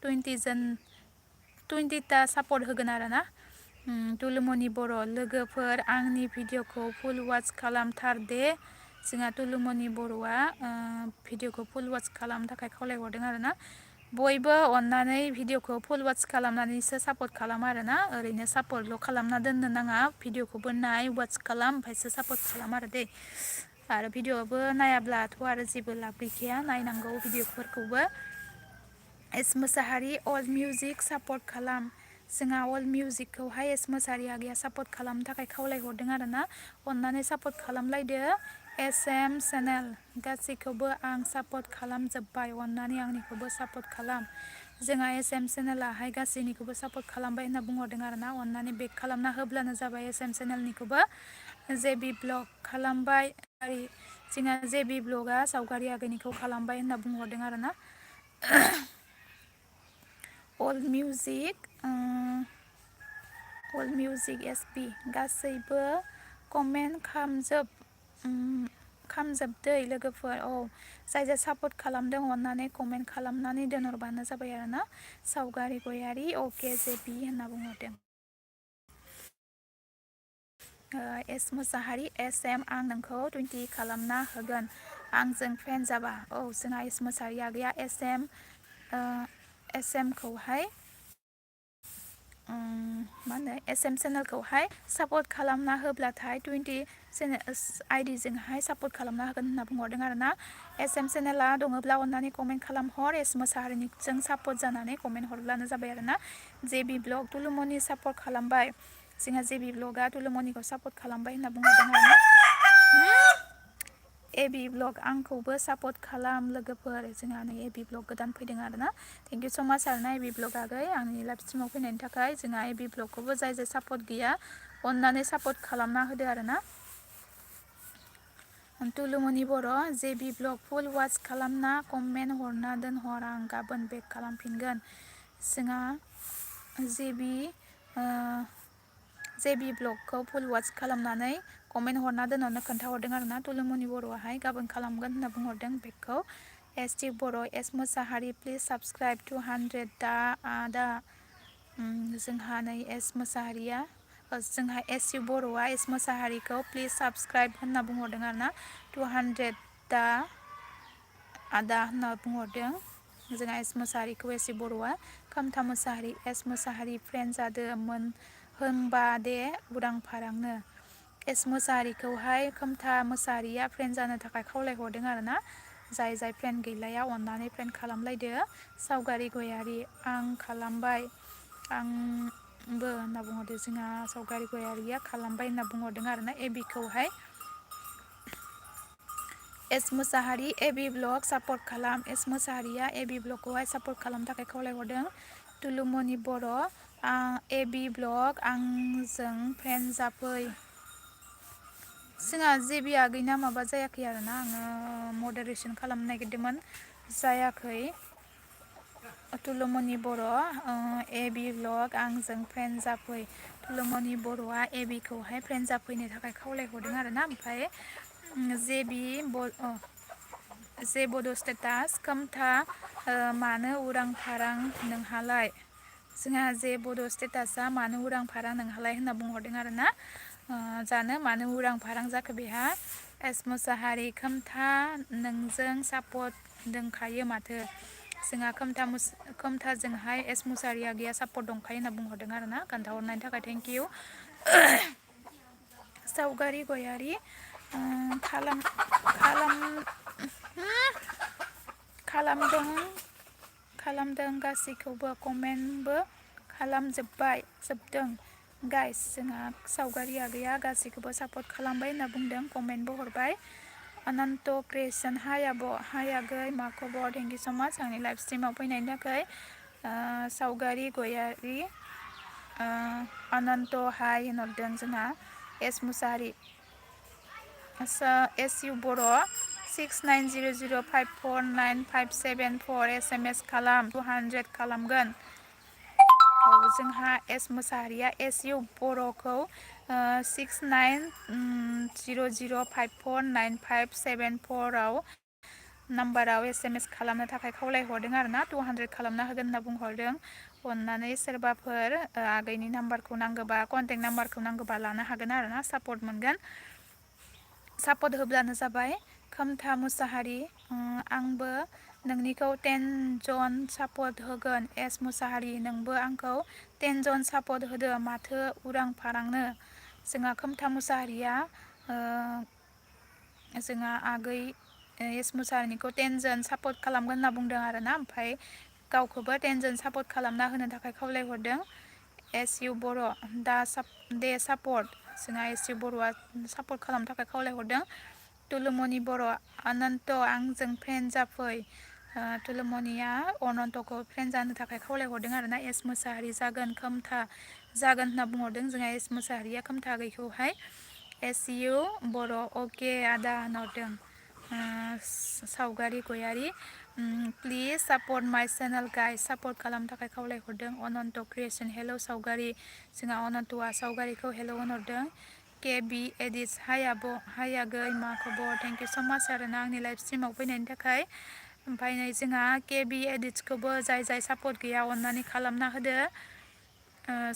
20ता सापर्ट होगोन आरोना तुलुमनि बर' लोगोफोर आंनि भिडिअखौ फुल वाच खालामथार दे जोंहा तुलुमनि बर'आ भिडिअखौ फुल वाच खालामनो थाखाय खावलायहरदों आरोना बयबो अननानै भिडिअखौ फुल वाच खालामनानैसो सापर्ट खालाम आरोना ओरैनो सापर्टल' खालामना दोननो नाङा भिडिअखौबो नाय वाच खालाम ओमफ्रायसो सापर्ट खालाम आरो दे आरो भिडिअबो नायाब्लाथ' आरो जेबो लाब गैखाया नायनांगौ भिडिअफोरखौबो एस मुसाहारि अल मिउजिक सापर्ट खालाम जोंहा अल मिउजिकखौहाय एस मुसाहारि आगैया सापर्ट खालामनो थाखाय खावलायहरदों आरोना अननानै सापर्ट खालामलायदो SM चेनेल गासैखौबो आं सापर्ट खालामजोब्बाय अननानै आंनिखौबो सापर्ट खालाम। जोंहा SM चेनेलाहाय गासैनिखौबो सापर्ट खालामबाय होनना बुंहरदों आरोना अननानै बेक खालामना होब्लानो जाबाय SM चेनेलनिखौबो। जेबि ब्लग खालामबाय जोंहा जेबि ब्लगआ सावगारि आगैनिखौ खालामबाय होनना बुंहरदों आरोना। अल मिउजिक SP गासैबो कमेन्ट खामजोबदै लोगोफोर औ जाय जाय सापर्ट खालामदों अननानै कमेन्ट खालामनानै दोनहरबानो जाबाय आरोना। सावगारि गयारि अके जेबि होनना बुंहरदों। एस मोसाहारि SM आं नोंखौ 20 खालामना होगोन आंजों फ्रेन्ड जाबा। औ जोंहा एस मोसाहारि आगैया SM खौहाय मा होनो SM चेनेलखौहाय सापर्ट खालामना होब्लाथाय 20 आइडिजोंहाय सापर्ट खालामना होगोन होनना बुंहरदों आरोना। SM चेनेला दङब्ला अननानै कमेन्ट खालामहर एस मोसाहारिनिजों सापर्ट जानानै कमेन्ट हरब्लानो जाबाय आरोना। जेबि ब्लग तुलुमनि सापर्ट खालामबाय जोंहा जेबि ब्लगआ तुलुमनिखौ सापर्ट खालामबाय होनना बुंहरदों आरोना। AB ब्लग आंखौबो सापर्ट खालाम लोगोफोर जोंहा नै AB ब्लग गोदान फैदों आरोना। थेंक इउ स' माच आरोना AB ब्लग आगै आंनि लाइभ स्ट्रिमाव फैनायनि थाखाय। जोंहा AB ब्लगखौबो जाय जाय सापर्ट गैया अननानै सापर्ट खालामना होदो आरोना। तुलुमनि बर' जेबि ब्लग फुल वाच खालामना कमेन्ट हरना दोनहर आं गाबोन बेक खालामफिनगोन। जोंहा जेबि ब्लगखौ फुल वाच खालामनानै कमेन्ट हरना दोनहरनो खोन्थाहरदों आरोना। तुलुमनि बर'आहाय गाबोन खालामगोन होनना बुंहरदों बेकखौ। ST Boro' S Mushahary please subscribe 200 दा जोंहा नै एस मोसाहारिया जोंहा SU बर'आ एस मोसाहारिखौ प्लिज साबसक्राइब होनना बुंहरदों आरोना। 200 दा आदा होनना बुंहरदों जोंहा एस मोसाहारिखौ SU बर'आ। खोमथा मोसाहारि एस मोसाहारि फ्रेन्ड जादोंमोन होनबा दे उरां फारांनो। एस मोसाहारिखौहाय खोमथा मोसाहारिया फ्रेन्ड जानो थाखाय खावलायहरदों आरोना। जाय जाय फ्रेन्ड गैलाया अननानै फ्रेन्ड खालामलायदो। सावगारि गयारि आं खालामबाय आंबो होनना बुंहरदों जोंहा सावगारि गयारिया खालामबाय होनना बुंहरदों आरोना एबिखौहाय। S Mushahary AB blog support खालाम एस मोसाहारिया AB ब्लगखौहाय सापर्ट खालामनो थाखाय खावलायहरदों। तुलुमनि बर' AB ब्लग आंजों फ्रेन्ड जाफै। जोंहा जेबि आगैना माबा जायाखै आरोना आङो मदारेसन खालामनो नागिरदोंमोन जायाखै। तुलुमनि बर' AB ब्लग आंजों फ्रेन्ड जाफै। तुलुमनि बर'आ एबिखौहाय फ्रेन्ड जाफैनो थाखाय खावलायहरदों आरोना। ओमफ्राय जे बड' स्टेटास खोमथा मानो उरां फारां नोंहालाय। जोंहा जे बड' स्टेटासआ मानो उरां फारां नोंहालाय होनना बुंहरदों आरोना। जानो मानो उरां फारां जाखो बेहा। एस मोसाहारि खोमथा नोंजों सापर्ट दंखायो माथो। जोंहा खोमथाजोंहाय एस मोसाहारि आगैया सापर्ट दंखायो होनना बुंहरदों आरोना। खोन्थाहरनायनि थाखाय थेंक इउ। सावगारि गयारि खालामदों गासैखौबो कमेन्टबो जोबदों गाइस। जोंहा सावगारि आगैया गासैखौबो सापर्ट खालामबाय होनना बुंदों कमेन्टबो हरबाय। अनन्त क्रिएसन हाय आब' हाय आगै मा खबर थेंक इउ स' माच आंनि लाइभ स्ट्रिमाव फैनायनि थाखाय। सावगारि गयारि अनन्त हाय होनहरदों जोंहा एस मोसाहारि। SU बर' 6900549574 SMS खालाम 200 खालामगोन। औ जोंहा एस मोसाहारिया SU बर'खौ 6900549574 आव नाम्बाराव SMS खालामनो थाखाय खावलायहरदों आरोना। 200 खालामना होगोन होनना बुंहरदों। अननानै सोरबाफोर आगैनि नाम्बारखौ नांगौबा कन्टेक्ट नाम्बारखौ नांगौबा लानो हागोन आरोना सापर्ट मोनगोन। सापर्ट होब्लानो जाबाय। खोमथा मोसाहारि आंबो नोंनिखौ 10 जन सापर्ट होगोन एस मोसाहारि नोंबो आंखौ 10 जन सापर्ट होदो माथो उरां फारांनो। जोंहा खोमथा मोसाहारिया जोंहा आगै एस मोसाहारिनिखौ 10 जन सापर्ट खालामगोन होनना बुंदों आरोना। ओमफ्राय गावखौबो 10 जन सापर्ट खालामना होनो थाखाय खावलायहरदों। SU बर' दे सापर्ट जोंहा SU बर'आ सापर्ट खालामनो थाखाय खावलायहरदों। तुलुमनि बर' अनन्त आंजों फ्रेन्ड जाफै तुलुमनिया अनन्तखौ फ्रेन्ड जानो थाखाय खावलायहरदों आरोना एस मोसाहारि जागोन खोमथा जागोन होनना बुंहरदों जोंहा S Mosahary खोमथा आगैखौहाय S U Boro' अके आदा होनहरदों सावगारि गयारि प्लिज सापर्ट माइ चेनेल गाइस सापर्ट खालामनो थाखाय खावलायहरदों अनन्त क्रिएसन हेलौ सावगारि जोंहा अनन्तआ सावगारिखौ हेलौ होनहरदों के बि एडिट्स हाय आब' हाय आगै मा खबर थेंक इउ स माच आरोना आंनि लाइभ स्ट्रिमाव फैनायनि थाखाय ओमफ्राय नै जोंहा के बि एडिट्सखौबो जाय सापर्ट गैया अननानै खालामना होदो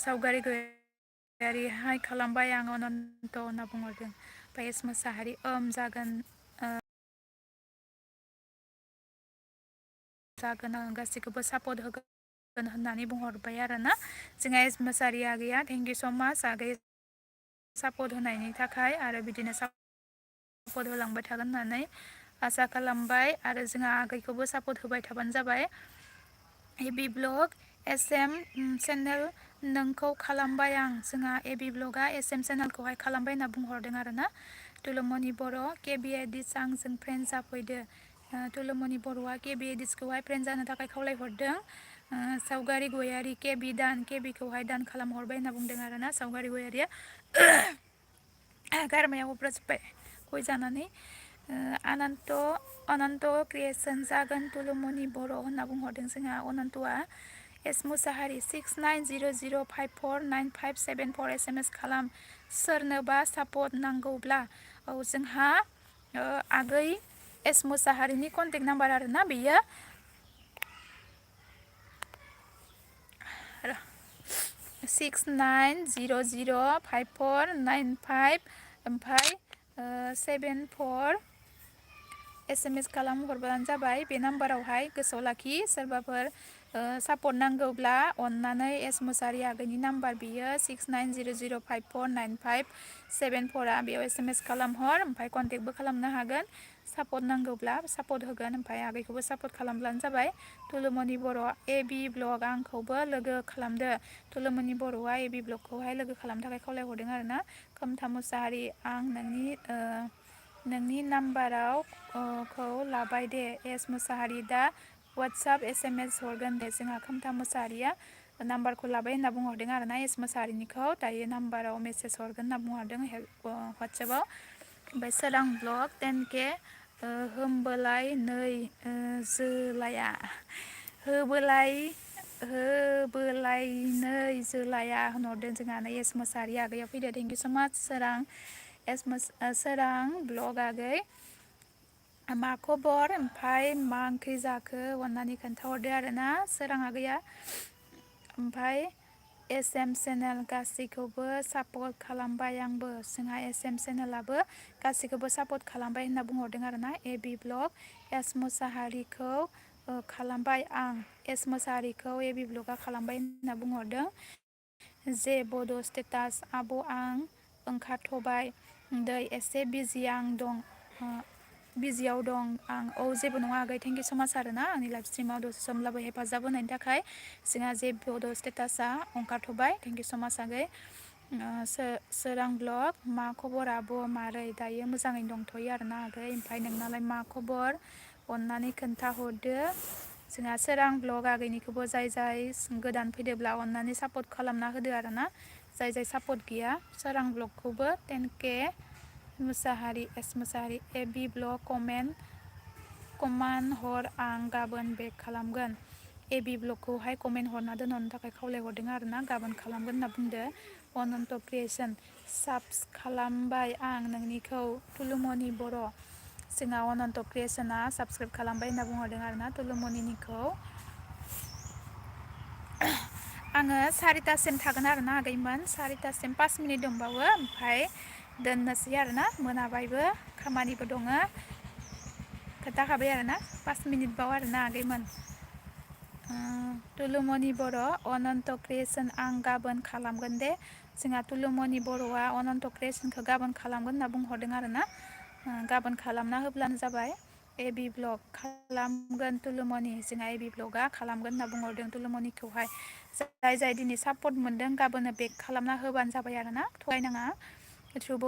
सावगारि गयारि हाय खालामबाय आं अनन्त होनना बुंहरदों ओमफ्राय एस मोसाहारि जागोन आं गासैखौबो सापर्ट होगोन होननानै बुंहरबाय आरोना जोंहा एस मोसाहारि आगैया थेंक इउ स माच आगै सापर्ट होनायनि थाखाय आरो बिदिनो सापर्ट होलांबाय थागोन होननानै आसा खालामबाय आरो जोंहा आगैखौबो सापर्ट होबाय थाबानो जाबाय एबि ब्लग एस एम चेनेल नोंखौ खालामबाय आं जोंहा एबि ब्लगआ एस एम चेनेलखौहाय खालामबाय होनना बुंहरदों आरोना तुलुमनि बर' के बि एडिट्स आंजों फ्रेन्ड जाफैदो तुलुमनि बर'आ के बि एडिट्सखौहाय फ्रेन्ड जानो थाखाय खावलायहरदों सावगारि गयारि के बि दान के बिखौहाय दान खालामहरबाय होनना बुंदों आरोना सावगारि गयारिया गारमायाव अब्राजोब्बाय गय जानानै अनन्त क्रिएसन जागोन तुलुमनि बर' होनना बुंहरदों जोंहा अनन्तआ एस मुसाहारि 6900549574 SMS खालाम सोरनोबा सापर्ट नांगौब्ला औ जोंहा आगै एस मुसाहारिनि कन्टेक्ट नाम्बार आरोना बेयो 69005495 ओमफ्राय 74 SMS खालामहरबानो जाबाय बे नाम्बारावहाय गोसोआव लाखि सोरबाफोर सापर्ट नांगौब्ला अननानै एस मुसाहारि आगैनि नाम्बार बियो 6900549574 बेयाव SMS खालामहर ओमफ्राय कन्टेक्टबो खालामनो हागोन सापर्ट नांगौब्ला सापर्ट होगोन ओमफ्राय आगैखौबो सापर्ट खालामब्लानो जाबाय तुलुमनि बर' एबि ब्लग आंखौबो लोगो खालामदो तुलुमनि बर'आ एबि ब्लगखौहाय लोगो खालामनो थाखाय खावलायहरदों आरोना खोमथा मुसाहारि आं नोंनि नाम्बाराव खौ लाबाय दे एस मुसाहारि दा वाट्सआप SMS हरगोन दे जोंहा खोमथा मुसाहारिया नाम्बारखौ लाबाय होनना बुंहरदों आरोना एस मुसाहारिनिखौ दायो नाम्बाराव मेसेज हरगोन होनना बुंहरदों वाट्सएपाव ओमफ्राय सोरां ब्लग 10K होमबोलाय नै जोलाया होबोलाय नै जोलाया होनहरदों जोंहा नै एस मुसाहारि आगैया फैदो थेंक इउ स माच सोरां ब्लग आगै मा खबर ओमफ्राय मा ओंख्रि जाखो अननानै खोन्थाहरदो आरोना सोरां आगैया ओमफ्राय एस एम चेनेल गासैखौबो सापर्ट खालामबाय आंबो जोंहा एस एम चेनेलाबो गासैखौबो सापर्ट खालामबाय होनना बुंहरदों आरोना एबि ब्लग एस मुसाहारिखौ खालामबाय आं एस मुसाहारिखौ एबि ब्लगआ खालामबाय होनना बुंहरदों जे बड' स्टेटास आब' आं ओंखारथ'बाय दै एसे बिजियाव दं आं जेबो नङा आगै थेंक इउ स माच आरोना आंनि लाइभ स्ट्रिमाव दसे समब्लाबो हेफाजाब होनायनि थाखाय जोंहा जे बड' स्टेटासआ ओंखारथ'बाय थेंक इउ स माच आगै सोरां ब्लग मा खबर आब' मारै दायो मोजाङैनो दंथ'यो आरोना आगै ओमफ्राय नोंनालाय मा खबर अननानै खोन्थाहरदो जोंहा सोरां ब्लग आगैनिखौबो जाय गोदान फैदोब्ला अननानै सापर्ट खालामना होदो आरोना जाय सापर्ट गैया सोरां ब्लगखौबो 10K मुसाहारि एस मुसाहारि एबि ब्लग कमेन्ट हर आं गाबोन बेक खालामगोन एबि ब्लगखौहाय कमेन्ट हरना दोनहरनो थाखाय खावलायहरदों आरोना गाबोन खालामगोन होनना बुंदो अनन्त क्रिएसन साब्स खालामबाय आं नोंनिखौ तुलुमनि बर' जोंहा अनन्त क्रिएसना साबसक्राइब खालामबाय होनना बुंहरदों आरोना तुलुमनिखौ आङो 4टासिम थागोन आरोना आगैमोन 4टासिम 5 मिनिट दंबावो ओमफ्राय दोननोसै आरोना मोनाबायबो खामानिबो दङ खोन्थाखाबाय आरोना 5 मिनिट बाव आरोना आगैमोन तुलुमनि बर' अनन्त क्रिएसन आं गाबोन खालामगोन दे जोंहा तुलुमनि बर'आ अनन्त क्रिएसनखौ गाबोन खालामगोन होनना बुंहरदों आरोना गाबोन खालामना होब्लानो जाबाय एबि ब्लग खालामगोन तुलुमनि जोंहा एबि ब्लगआ खालामगोन होनना बुंहरदों तुलुमनिखौहाय जाय दिनै सापर्ट मोनदों गाबोननो बेक खालामना होबानो जाबाय आरोना थगायनाङा ध्रुब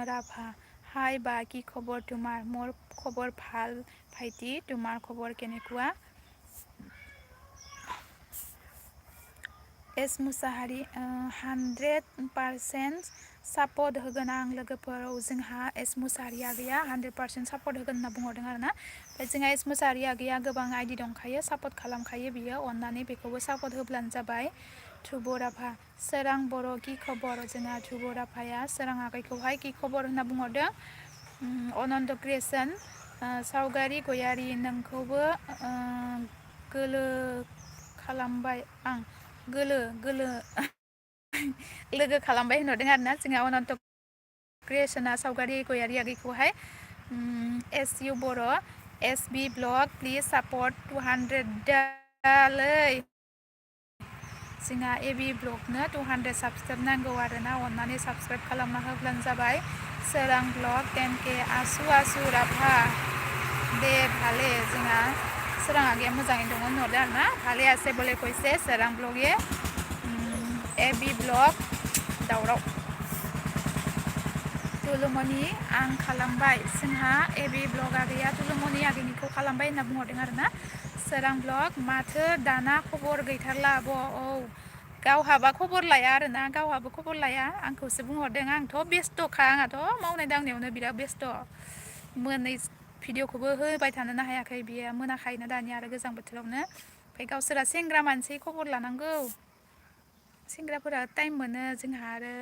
राभा হাই বা কি খবৰ তোমাৰ মোৰ খবৰ ভাল ভাইটি তোমাৰ খবৰ কেনেকুৱা एस मुसाहारि 100% सापर्ट होगोन आं लोगोफोराव जोंहा एस मुसाहारिया गैया 100% सापर्ट होगोन होनना बुंहरदों आरोना ओमफ्राय जोंहा एस मुसाहारिया गैया गोबां आइडि दंखायो सापर्ट खालामखायो बियो अननानै बेखौबो सापर्ट होब्लानो जाबाय थुबराफा सोरां बर' कि खबर जोंहा थुबराफाया सोरां आगैखौहाय कि खबर होनना बुंहरदों अनन्त क्रिएसन सावगारि गयारि नोंखौबो गोलो खालामबाय आं गोलो गोलो लोगो खालामबाय होनहरदों आरोना जोंहा अनन्त क्रिएसना सावगारि गयारि आगैखौहाय S U Boro' S B blog please support 200 दालै जोंहा ए बि ब्लगनो 200 साबसक्राइब नांगौ आरोना अननानै साबसक्राइब खालामना होब्लानो जाबाय सोरां ब्लग 10K आसु आसु राभा दे भाले जोंहा सोरां आगैया मोजाङै दङ होनहरदों आरोना भाले आसे बोले कइसे सोरां ब्लगे ए बि ब्लग दावराव तुलुमनि आं खालामबाय जोंहा ए बि ब्लग आगैया तुलुमनि आगैनिखौ खालामबाय होनना बुंहरदों आरोना सोरां ब्लग माथो दाना खबर गैथारला आब' औ गावहाबा खबर लाया आरोना गावहाबो खबर लाया आंखौसो बुंहरदों आंथ' बेस्थ'खा आंहाथ' मावनाय दांनायावनो बिराद बेस्थ' मोनै भिडिअखौबो होबाय थानोनो हायाखै बियो मोनाखायोना दानिया आरो गोजां बोथोरावनो ओमफ्राय गावसोरा सेंग्रा मानसि खबर लानांगौ सेंग्राफोरा टाइम मोनो जोंहा आरो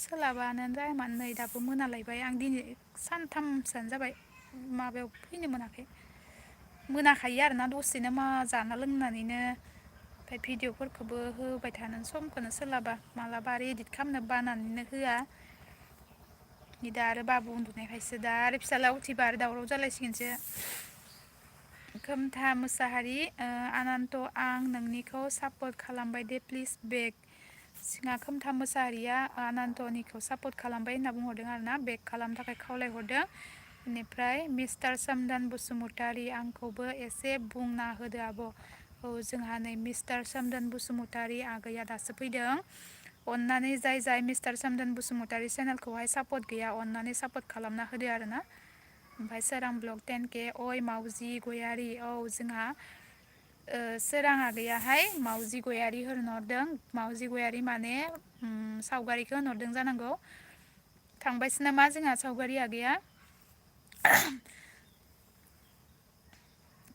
सोलाबानो टाइमानो नै दाबो मोनालायबाय आं दिनै सानथामसोआनो जाबाय माबायाव फैनो मोनाखै मोनाखायो आरोना दसेनो मा जाना लोंनानैनो ओमफ्राय भिडिअफोरखौबो होबाय थानो समखौनो सोलाबा मालाबा आरो इदिट खालामनो बानानैनो होआ दा आरो बाबु उन्दुनायखायसो दा आरो फिसाला उथिबा आरो दावराव जालायसिगोनसो खोमथा मुसाहारि आनन्त आं नोंनिखौ सापर्ट खालामबाय दे प्लिज बेक सिङा खोमथा मुसाहारिया आनन्तनिखौ सापर्ट खालामबाय होनना बुंहरदों आरोना बेक खालामनो थाखाय खावलायहरदों बेनिफ्राय मिस्टार सोमदोन बसुमतारि आंखौबो एसे बुंना होदो आब' औ जोंहा नै मिस्टार सोमदोन बसुमतारि आगैया दासो फैदों अननानै जाय जाय मिस्टार सोमदोन बसुमतारि चेनेलखौहाय सापर्ट गैया अननानै सापर्ट खालामना होदो आरोना ओमफ्राय सोरां ब्लग 10K अय मावजि गयारि औ जोंहा सोरां आगैयाहाय मावजि गयारि होनहरदों मावजि गयारि माने सावगारिखौ होनहरदों जानांगौ थांबायसो नामा जोंहा सावगारि आगैया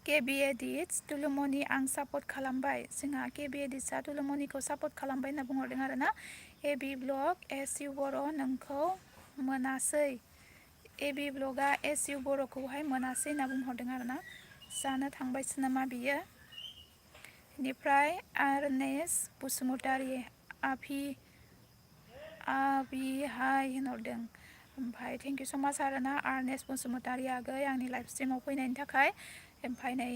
केबि एडिट्स तुलुमनि आं सापर्ट खालामबाय जोंहा केबि एडिट्सआ तुलुमनिखौ सापर्ट खालामबाय होनना बुंहरदों आरोना ए बि ब्लग एस इउ बर' नोंखौ मोनासै ए बि ब्लगआ एस इउ बर'खौहाय मोनासै होनना बुंहरदों आरोना जानो थांबायसो नामा बियो बेनिफ्राय आरनेस बसुमतारि आबि हाय होनहरदों ओमफ्राय थेंक इउ स माच आरोना आरनेस बसुमतारि आगै आंनि लाइफ स्ट्रिमाव फैनायनि थाखाय ओमफ्राय नै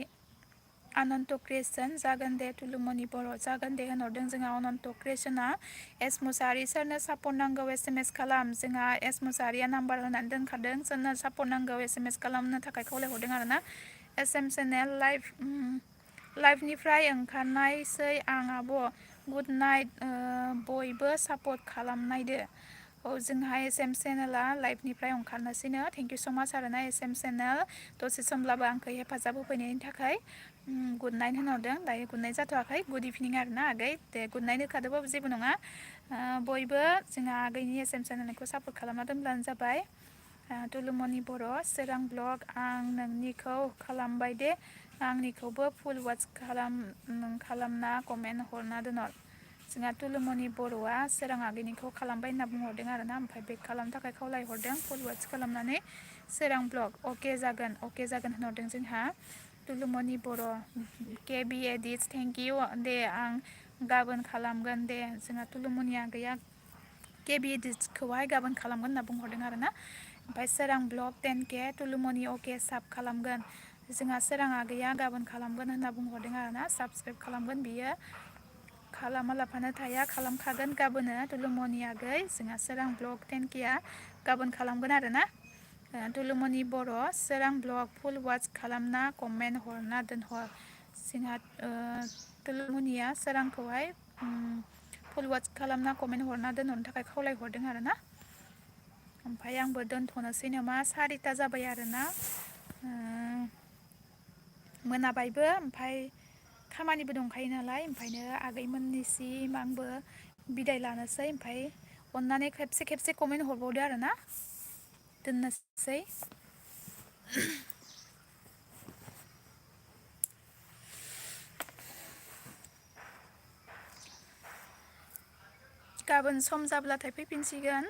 अनन्त क्रिएसन जागोन दे तुलुमनि बर' जागोन दे होनहरदों जोंहा अनन्त क्रिएसना एस मुसाहारि सोरनो सापर्ट नांगौ SMS खालाम जोंहा एस मुसाहारिया नाम्बार होनानै दोनखादों सोरनो सापर्ट नांगौ SMS खालामनो थाखाय खावलायहरदों आरोना SM चेनेल लाइभनिफ्राय ओंखारनायसै आं आब' गुड नाइट बयबो सापर्ट खालामनायदो औ जोंहा SM चेनेला लाइभनिफ्राय ओंखारनोसैनो thank you so much आरोना SM चेनेल दसे समब्लाबो आंखौ हेफाजाब होफैनायनि थाखाय गुड नाइट होनहरदों दायो गुड नाइट जाथ'वाखै गुड इभिनिं आरोना आगै दे गुड नाइट होखादोंबाबो जेबो नङा बयबो जोंहा आगैनि SM चेनेलखौ सापर्ट खालामना दोनब्लानो जाबाय तुलुमनि बर' सोरां ब्लग आं नोंनिखौ खालामबाय दे आंनिखौबो फुल वाच खालामना कमेन्ट हरना दोनहर जोंहा तुलुमनि बर'आ सोरां आगैनिखौ खालामबाय होनना बुंहरदों आरोना ओमफ्राय बेक खालामनो थाखाय खावलायहरदों फुल वाच खालामनानै सोरां ब्लग अके जागोन होनहरदों जोंहा तुलुमनि बर' केबि एडिट्स थेंक इउ दे आं गाबोन खालामगोन दे जोंहा तुलुमनि आगैया केबि एडिट्सखौहाय गाबोन खालामगोन होनना बुंहरदों आरोना ओमफ्राय सोरां ब्लग 10K तुलुमनि अके साब खालामगोन जोंहा सोरां आगैया गाबोन खालामगोन होनना बुंहरदों आरोना साबसक्राइब खालामगोन बियो खालामालाफानो थाया खालामखागोन गाबोनो तुलुमनि आगै जोंहा सोरां ब्लग 10Kआ गाबोन खालामगोन आरोना तुलुमनि बर' सोरां ब्लग फुल वाच खालामना कमेन्ट हरना दोनहर जोंहा तुलुमनिया सोरांखौहाय फुल वाच खालामना कमेन्ट हरना दोनहरनो थाखाय खावलायहरदों आरोना ओमफ्राय आंबो दोनथ'नोसै नामा 4ता जाबाय आरोना मोनाबायबो ओमफ्राय खामानिबो दंखायो नालाय ओंखायनो आगैमोननिसिम आंबो बिदाय लानोसै ओमफ्राय अननानै खेबसे कमेन्ट हरबावदो आरोना दोननोसै गाबोन सम जाब्लाथाय फैफिनसिगोन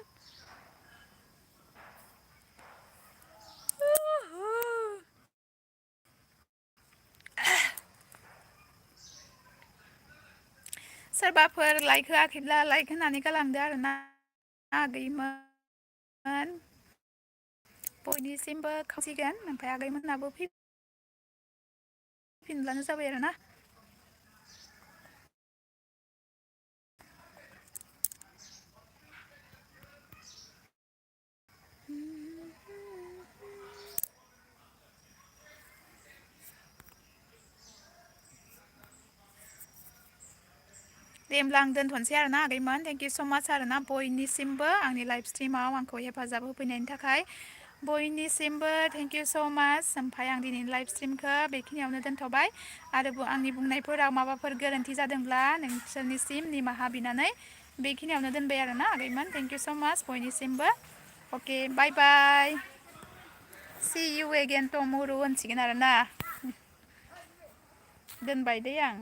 सोरबाफोर लाइक होआखैब्ला लाइक होनानै गालांदो आरोना आगैमोन बयनिसिमबो खावसिगोन ओमफ्राय आगैमोनाबो फैफिनब्लानो जाबाय आरोना दे होमब्ला आं दोनथ'नोसै आरोना आगैमोन थेंक इउ स' माच आरोना बयनिसिमबो आंनि लाइभ स्ट्रिमाव आंखौ हेफाजाब होफैनायनि थाखाय बयनिसिमबो थेंक इउ स' माच ओमफ्राय आं दिनैनि लाइभ स्ट्रिमखौ बेखिनियावनो दोनथ'बाय आरो आंनि बुंनायफोराव माबाफोर गोरोन्थि जादोंब्ला नोंसोरनिसिम निमाहा बिनानै बेखिनियावनो दोनबाय आरोना आगैमोन थेंक इउ स' माच बयनिसिमबो अके बाय बाय सि इउ एगेन टुमरो होनसिगोन आरोना दोनबाय दे आं